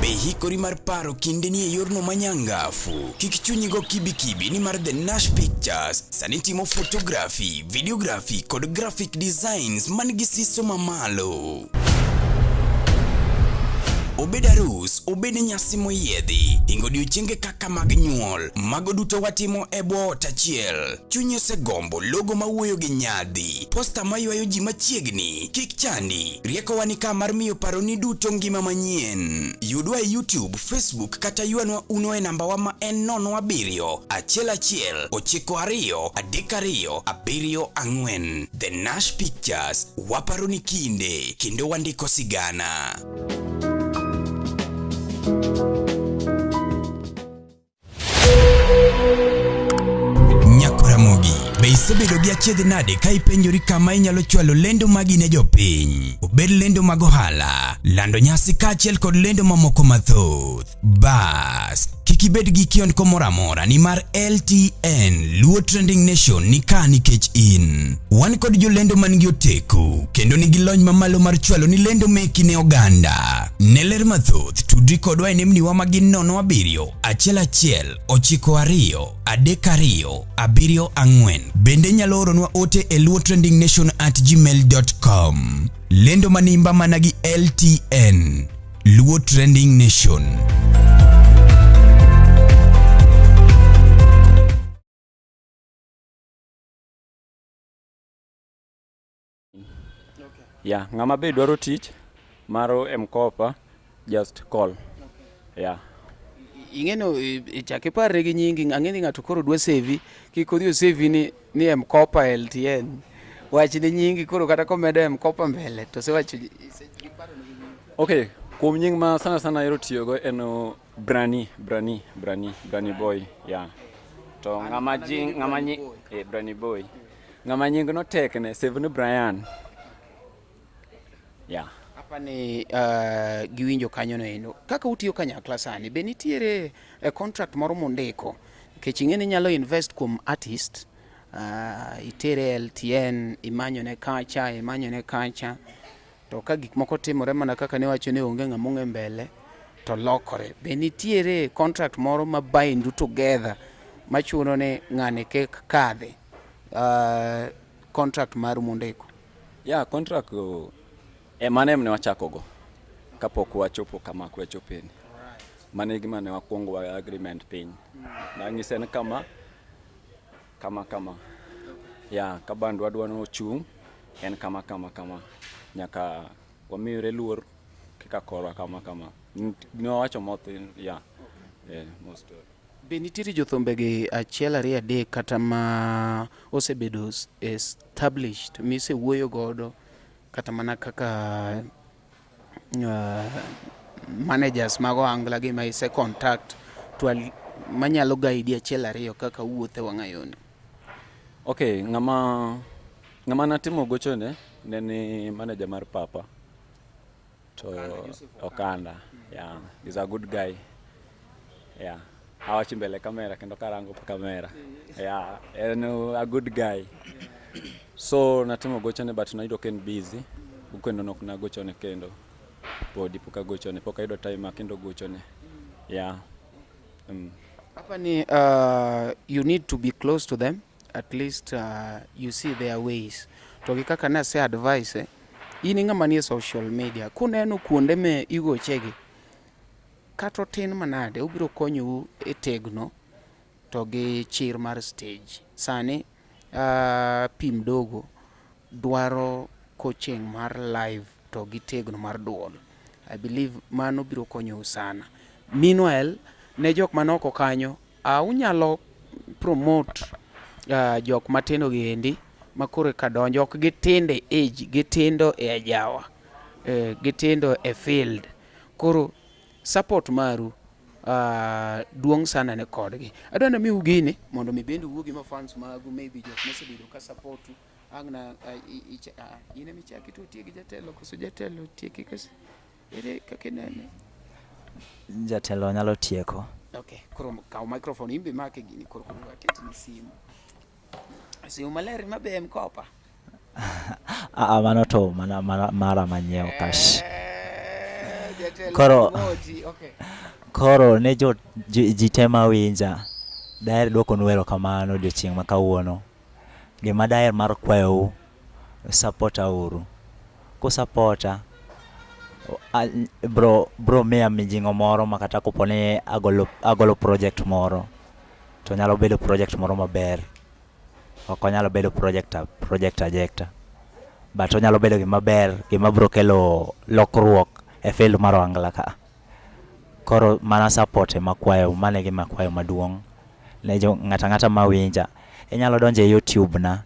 A: Be ihikori mar paro kindeni e yorno manyangafu? Kik chunyi go kibikibi nimar The Nash Pictures sani timo photography, videography kod graphic designs man gi siso mamalo. Obed arus, obed nyasi moyiedhi, hingo odiochienge kaka mag nyuol, mago duto watimo e bwo ot achiel. Chunyi osegombo logo mawuoyo gi nyadhi, posta maywayo ji machiegni, kik chandi, riekowa ni ka mar miyo paroni duto ngima manyien. Yudwa e YouTube, Facebook kata ywanwa uno e nambawa ma en 07 11 92 32 74. The Nash Pictures, waparo ni kinde kendo wandiko sigana. Nyakoramogi, be isebedo gi achiedh nade ka ipenjori kama inyalo chwalo lendo magi ne jopiny? Obed lendo mag ohala, lando nyasi kaachiel kod lendo mamoko mathoth. Bas, kik ibed gi kiondko moro amora nimar LTN Luo Trending Nation ni ka nikech in. Wan kod jolendo man gi oteku kendo nigi lony mamalo mar chwalo ni lendo meki ne oganda. Ne ler mathoth, tudri kodwa e nembniwa ma gin 07 11 92 32 74. Bende inyalo oronwa ote e luotrendingnation@gmail.com. Lendo manimba mana gi LTN. Luo Trending Nation.
H: Yeah, ng'ama be dwaro tich mar M-Kopa just call. Yeah.
B: Ing'eno chak iparre gi nyingi ang'e ni ng'ato koro dwa sevi kik odhi osevi ni ni M-Kopa LTN. Wach ni nyingi koro kata komedo M-Kopa mbele to osewacho
H: Okay, kuom nying ma sana sana ahero tiyogo en uh, Brani, Brani, Brani, Brani Boy, yeah. To ng'ama ji ng'ama nyi eh, Brani Boy. Ng'ama nying no tekne, save ni Brian. Yeah.
B: Apa ni uh, giwinjo kanyo no endo. Kaka utiyo kanyakla sani, be nitiere eh, contract moro mundiko? Nikech ing'e ni inyalo invest kuom artist, uh, itere LTN, imanyone kacha, imanyone kacha. To ka gik moko timore mana kaka ne wacho ni onge ng'ama ong'e mbele to lokore. Be nitiere contract moro ma bind u together machuno ni ng'ani kik kadhi uh, contract maru mundiko?
H: Yeah, contract e mano em ne wachako go kapok wachopo kama wachopeni. Mano e gima ne wakwongo wa agreement piny. Nang'ise ni kama kama kama. Yeah, ka band wadwa ni ochung' en kama kama kama. Nyaka wamire luor kaka korwa kama kama. Ne wawacho mothin, yeah. Yeah, most.
B: Be nitiere jothumbegi achiel ariyo adek kata ma osebedo established misewuoyo godo kata mana kaka managers mag ohangla gi ma ise contact to manyalo guide achiel ariyo kaka uwuotho e wang'ayoni?
H: Okay, ng'ama ng'ama natimo gochone ne ni manager mar Papa to Okanda. Yeah, he's a good guy. Yeah. Awacho mbele kamera kendo karango kamera. Yeah, en a good guy. So natimo gochone but nayudo ka en busy. Kendo nok nagochone kendo. Podi pok agochone, pok ayudo time ma kendo gochone. Yeah.
B: Hapa ni you need to be close to them at least you see their ways. To gi kaka nase advice in ng'ama nie social media kuneno kuonde me igochegi kata otin manade obiro konyou e tegno to gi chir mar stage. Sani Pi Mdogo dwaro coaching mar live to gi tegno mar duol. I believe mano biro konyou sana. Meanwhile, ne jok man oko kanyo, unyalo promote jok matindo gi endi makoro eka donjo. Ok gitindo e age, gitindo e ajawa, gitindo e field. Koro support maru duong' sana ne kodgi. Adwa ni amiu gini mondo mi bende uwuo gi ma fans magu maybe jok mosebedo ka support u. Ang' na in ema ichaki to otiegi jatelo koso jatelo tieki koso ere kaka inene?
G: Jatelo nyalo tieko.
B: Okay, koro kaw microphone in be imake gini koro koro aketni simu. Simu maler ma be M-Kopa.
G: Ah, mano to mana mara manyiewo cash.
B: Jatelo
G: Koro
B: moti, okay.
G: Koro ne jo ji te mawinja, daher duokonu erokamano odiochieng' ma kawuono. Gima daher mar kwayou, sapota uru. Kusapota, bro bro miya mijing'o moro ma kata kopo ni agolo agolo project moro, to nyalo bedo project moro maber. Ok onyalo bedo project project ajecta. But onyalo bedo gima ber, gima bro kelo lokruok e field mar ohangla ka. Koro mana support ema akwayo, mano e gima akwayo maduong' ne jo ng'ato ang'ata mawinja. Inyalo donjo e YouTube na,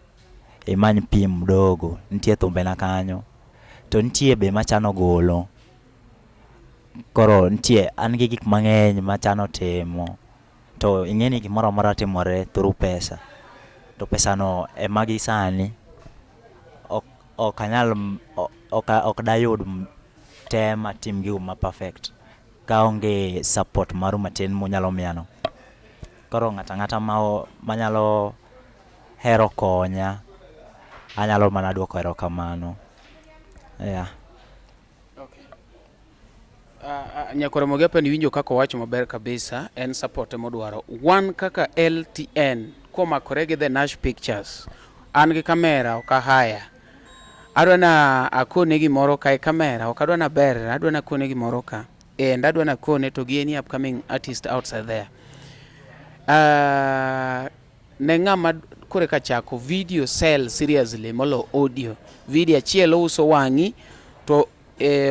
G: imany Pi Mdogo, nitie thumbena kanyo. To nitie be machano golo. Koro nitie, an gi gik mang'eny machano timo. To ing'e ni gimoro amora timore through pesa. To pesa no ema gi sani ok ok anyal ok dayud te matim gigo ma perfect kaonge support maru matin munyalo miya no. Koro ng'ato ang'ata manyalo hero konya, anyalo mana duoko erokamano. Yeah.
B: Okay. Nyakwar Ramogi Apenyo iwinjo kaka owacho maber kabisa, en support emodwaro. Wan kaka LTN komakore gi The Nash Pictures, an gi kamera ok ahaya. Adwa na akone gimoro ka e kamera, ok adwa na ber, adwa na akone gimoro ka. And adwa na akone to gi any upcoming artist outside there. Ne ng'ama kore ka chako video sell seriously molo audio. Video achiel ouso wang'i to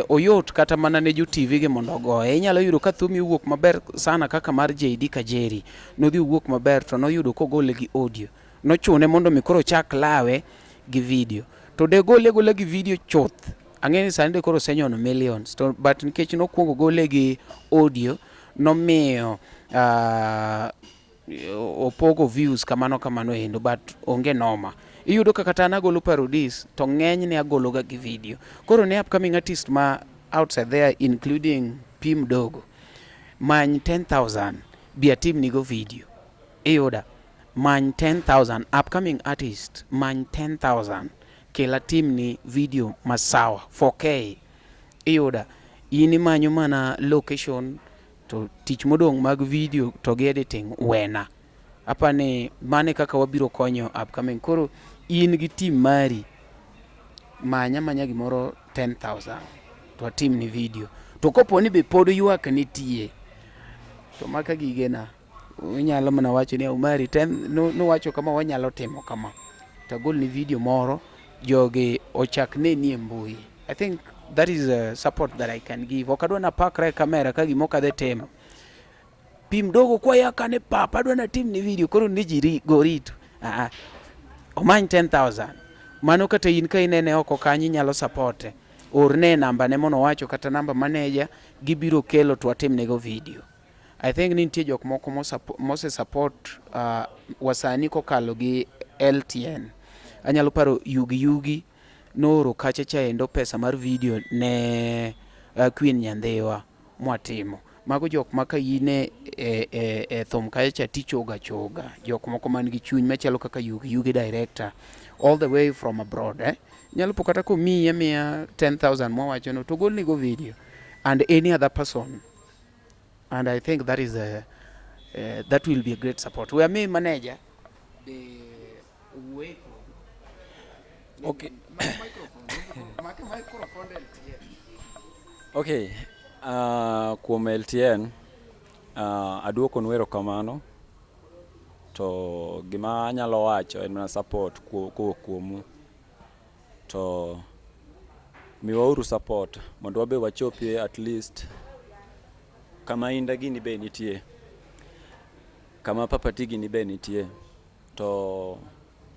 B: oyot kata mana ne jo TV gi mondo ogoye. Inyalo yudo ka thumi owuok maber sana kaka mar JD Kajeri. Nodhi owuok maber to noyudo kogole gi audio. Nochune mondo mi koro ochak lawe gi video. To de gole gola gi video chuth. Ang'e ni sani de koro osenyono millions. To but nikech nokwongo gole gi audio nomiyo opogo views kamano kamano endo but onge noma. Iyudo ka kata an agolo parodies to ng'enyne agolo ga gi video. Koro ne upcoming artist ma outside there including Pi Mdogo, many 10,000 bi atimnigo video. Iyuda? Many 10,000 upcoming artist many 10,000 kel atimni video masawa 4K. Iyuda? In imanyo mana location to tich modong' mag video to gi editing wena. Apani mano e kaka wabiro konyo upcoming. Koro in gi team mari Manya manya gimoro 10,000 to atimni video. To kopo ni be pod ywak nitie to maka gigena inyalo mana wacho ni Omari ten nuwacho kama wanyalo timo kama to agolni video moro jogi ochak neni e mbui. I think that is a support that I can give. Ok adwa napakra e kamera ka gima ok adhi timo. Pi mdogo kwaya kane papa adwa natim ni video koro ni ji go rito. Ah, omany 10,000. Mano kata in ka inene oko kanyo inyalo supporte. Orne namba ne mono wacho kata namba manager gibiro kelo to watimnego video. I think ni nitie jok moko mose support wasanii kokalo gi LTN. Anyalo paro Yugi Yugi nooro kacha chaendo pesa mar video ne Queen Nyandhiwa mwatimo. Mago jok ma ka in e, e, e, e thum kacha cha tichoga choga. Jok moko man gi chuny machalo kaka Yugi Yugi director all the way from abroad eh. Nyalo po kata komiyi amiya 10,000 mwawacho no to golni go video and any other person and I think that is a that will be a great support. We are me manager the Uweko.
H: Okay. Okay, kuom LTN aduokonu erokamano to gima anyalo wacho en mana support kowuok kuomu to miwauru support mondo wabe wachopie at least kama Inda gini be nitie, kama Papa T gini be nitie. To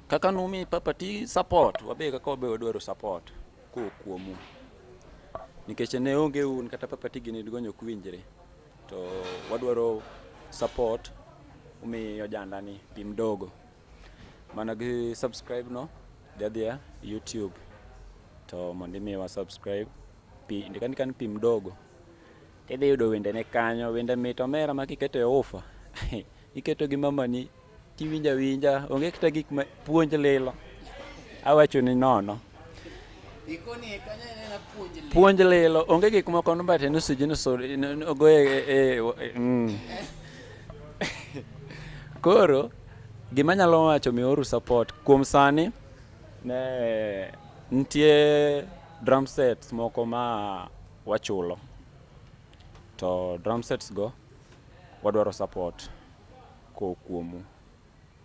H: kaka numi Papa T support, wabe kaka wabe wadwaro support kowuok kuomu. Nikech ne onge un kata Papa T gini digonyo ok winjre. To wadwaro support umiyo janda ni pi mdogo. Mana gi subscribe no, dhi adhiya YouTube to mondo imiwa subscribe pi ndik andika ni pi mdogo tidhi yudo wendene kanyo. Wende mit omera ma kiketo e ufa iketo gi mamani tiwinjo awinja onge kata gik ma puonj lilo awacho ni nono puonj lilo onge gik moko no but nusu ji nusu ogoye e, e, e. Koro gima anyalo wacho miuru support kuom sani ne nitie drum sets moko ma wachulo to drum sets go wadwaro support kowuok kuomu.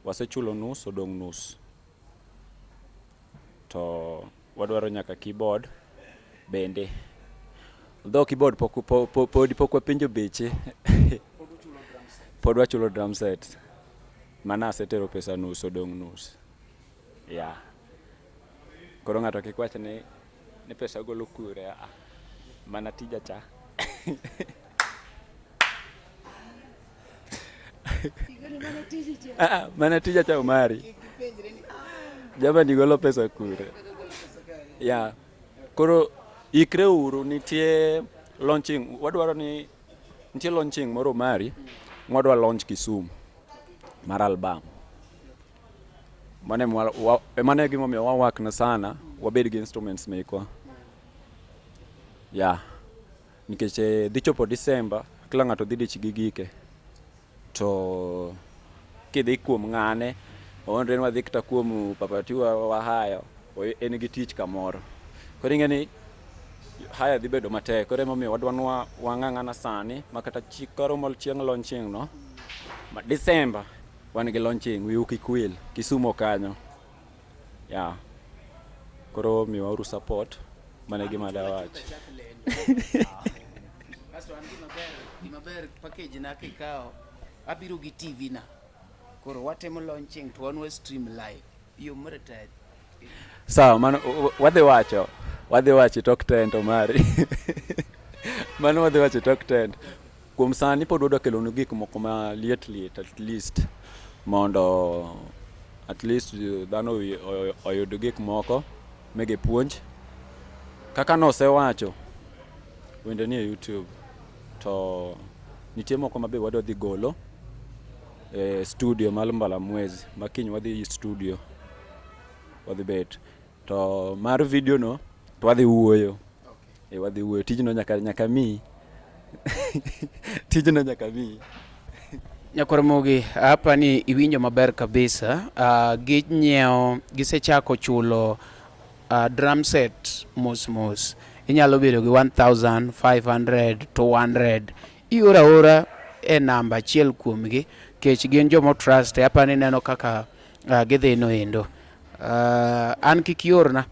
H: Wasechulo nus odong' nus to wadwaro nyaka keyboard bende. Although keyboard pok podi pok wapenjo beche. Pod wachulo drum sets. Mana asetero pesa nus odong' nus. Yeah. Koro ng'ato kik wach ni ni pesa golo kure, ah. Mana tija cha. Ah, mana tija cha Omari. Jamani golo pesa kure. Yeah. Koro ikre uru nitie launching wadwaro ni nitie launching moro mari mwadwa launch Kisumu mar album. Mano ema wa, mano e gimomiyo wawak na sana wabed gi instruments mekwa. Yeah. Nikech eh, dhi chopo December kila ng'ato dhi dich gi gike. To kidhi kuom ng'ane oonre ni wadhi kata kuom Papa T wahayo en gi tich kamoro. Koro ing'e ni haya dhi bedo matek. Koro emomiyo wadwa ni wang'ang'ana sani ma kata karomo chieng' launching no ma December wan gi launching wiu kik wil Kisumo kanyo. Yeah. Koro miwauru support mano e gima dawach.
B: Kasto an gimaber, gimaber package na kikawo abiro gi TV na. Koro watimo launching to wan wa stream live. Yo maratari.
H: Sawa, mano wadhi wacho. Wadhi wacho e tok tent Omari. Mano wadhi wacho e tok tent. Kuom sani pod wadwa kelonu gik moko ma liet liet at least mondo at least dhano oyud gik moko mege puonj. Kaka nosewacho, wende nie YouTube to nitie moko ma be wadwa dhi golo e studio mar Mbalamwezi ma kiny wadhi studio wadhi bet. To mar video no to wadhi wuoyo. E wadhi wuoyo tijno nyaka nyaka miyi. Tijno nyaka miyi.
B: Nyakwar Ramogi, hapa ni iwinjo maber kabisa. Ginyiewo, gisechako chulo drum set mos mos. Inyalo bedo gi 1500, 200. Ioro aora e namba achiel kuomgi kech gin jomo trust apani ineno kaka gidhi no endo. An kik iorna,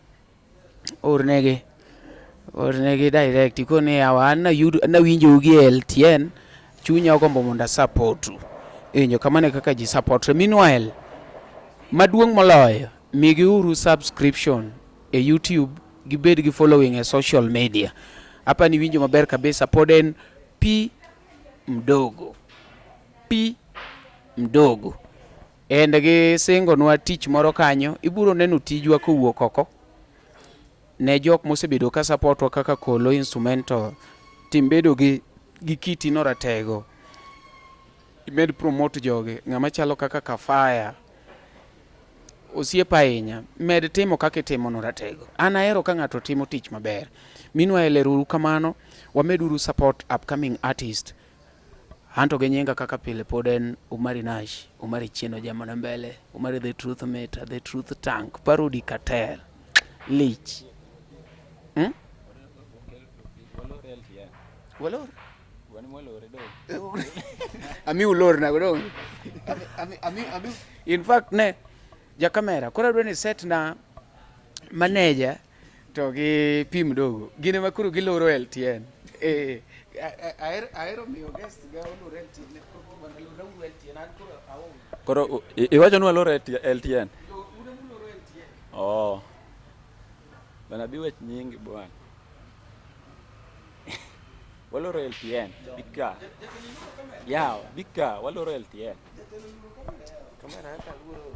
B: ornegi. Ornegi direct ikoni yawa an nayudo nawinjou gi e LTN chunya ogombo mondo asapotu. Iwinjo kamano e kaka ji support. Meanwhile, maduong' moloyo migiuru subscription e YouTube gibed gi following e social media. Apani winjo maber kabisa pod en P Mdogo. P Mdogo. And gi singonwa tich moro kanyo, ibiro neno tijwa kowuok oko. Ne jok mosebedo ka supportwa kaka Kolo Instrumental, tim bedo gi gi kiti no ratego. Imed promote jogi, ng'ama chalo kaka Kafaya. Osiepa ahinya, med timo kaka itimo no ratego. An ahero ka ng'ato timo tich maber. Meanwhile, ero uru kamano, wameduru support upcoming artist. Anto gi nyinga kaka pile pod en Umari Nash, Umari Chieno Jamana Mbele, Umari the Truth Meter, the Truth Tank, Parody Cartel, Lich. Walor? Ami ulor na go. Ami ami ami in fact ne ja kamera koro adwa ni set na manager to gi P Mdogo gin ema koro giloro LTN. Eh, ahero ahero miyo guest ga olor LTN. Bwana lor uru LTN an koro aonge.
H: Koro iwacho ni walor LTN?
B: Un ema uloro LTN.
H: Oh. Bana bi wach nyingi bwana. Waloro LTN. Bika. Yaw, bika waloro LTN.
C: Kamera hata luoro.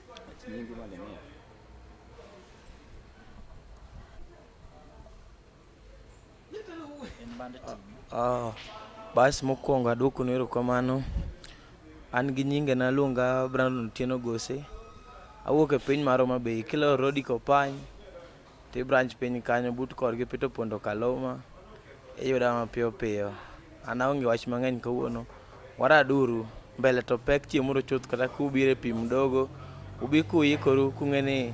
H: Wach nyingi bwana miya.
I: Ah, bas mokwongo aduokonu erokamano. An gi nyinga naluonga Brandon Otieno Gose. Awuok e piny mar Homa Bay. Kiloro Rodi Kopany, to i branch piny kanyo but korgi Peter Opondo Kaluma. Iyuda mapiyo piyo. An aonge wach mang'eny kawuono. Waraduru, mbele to pek chiemuru chuth kata kubiro e P Mdogo, ubi kuikoru kung'e ni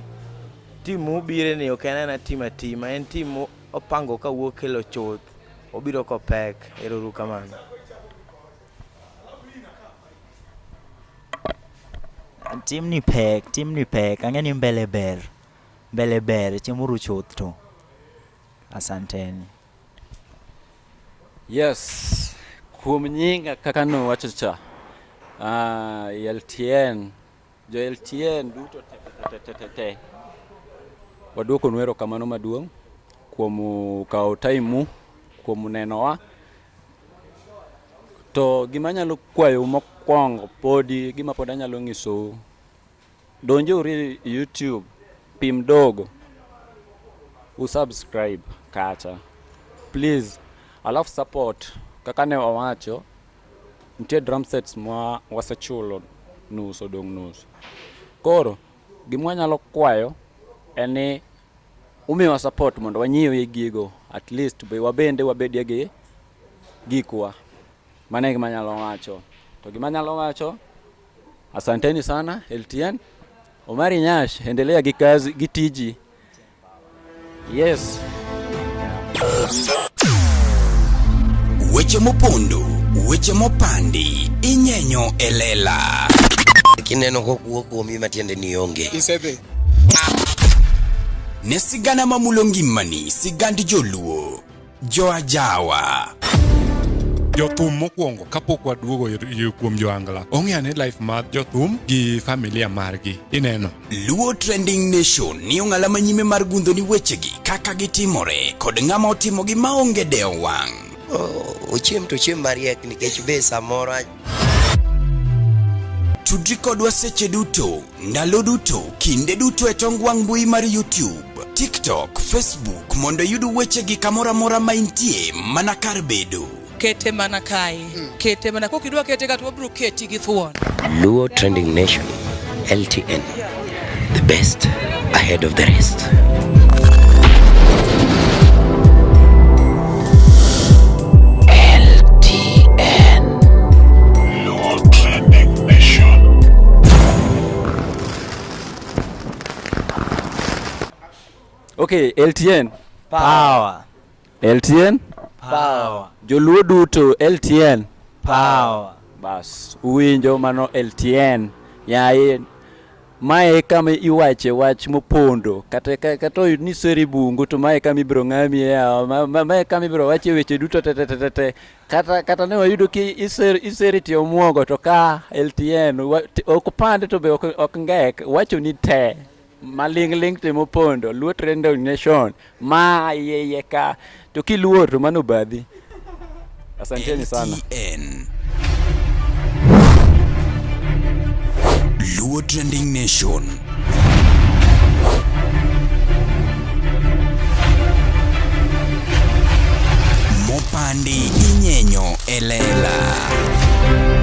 I: team mubire ni ok en aena team atima, en team opango kawuok kelo chuth. Obiro kopek. Ero uru kamano.
G: Timni pek, timni pek, ang'e ni mbele ber. Mbele ber, chiemuru chuth to. Asanteni.
H: Yes, kuom nyinga kaka nowacho cha, LTN, jo LTN duto te te te te te. Waduokonu erokamano maduong' kuom kawo time mu, kuom nenowa. To gima anyalo kwayou mokwongo podi, gima pod anyalo nyisou, donjuru e YouTube, P Mdogo, u subscribe kacha. Please, alafu support kaka ne wawacho, nitie drum sets ma wasechulo nus odong' nus. Koro gima wanyalo kwayo en ni umiwa support mondo wanyiewie gigo at least be wabende wabedie gi gikwa. Mano e gima anyalo wacho. To gima anyalo wacho, asanteni sana LTN. Omari Nyash, endelea gi kazi gi tiji. Yes.
A: Weche mopondo, weche mopandi, inyenyo e lela.
C: Kineno kokuo kuomi matiende ni onge.
D: Isedhi.
A: Ne sigana mamulo ngimani, sigand joluo, joajawa.
D: Jothum mokwongo kapok waduogo kuom joangla ong'e ane life mar jothum gi familia margi ineno.
A: Luo Trending Nation ni ong'ala manyime mar gundho ni wechegi kaka gitimore kod ng'ama otimogi maonge dewo wang'.
C: Oh, ochiem to ochiem mariek nikech be samoro
A: Tudri kodwa seche duto, ndalo duto, kinde duto e tong wang' mbui mar YouTube, TikTok, Facebook mondo iyud wechegi kamoro amora ma intie mana kar bedo.
E: Kete mana kae. Kete mana kok idwa kete ka to wabiro keti gi thuon.
C: Luo Trending Nation, LTN, the best ahead. ahead of the rest. LTN.
F: Luo Trending Nation.
H: Okay, LTN.
G: Power.
H: LTN.
G: Power.
H: Joluo duto LTN.
G: Power.
H: Bas, uwinjo mano LTN. Yaye mae e kama iwache wach mopondo kata kata oyud ni seri bungu to mae e kama ibiro ng'amie yawa mae e kama ibiro wache weche duto te te te te te kata kata ne wayudo ki iser iseri tie omuogo to ka LTN ok pande to be ok ok ngek wacho ni te maling'ling' te mopondo Luo Trending Nation ma iye iye ka to kiluor to mano badhi asanteni sana
A: LTN. Luo Trending Nation. Mopandi inyenyo e lela.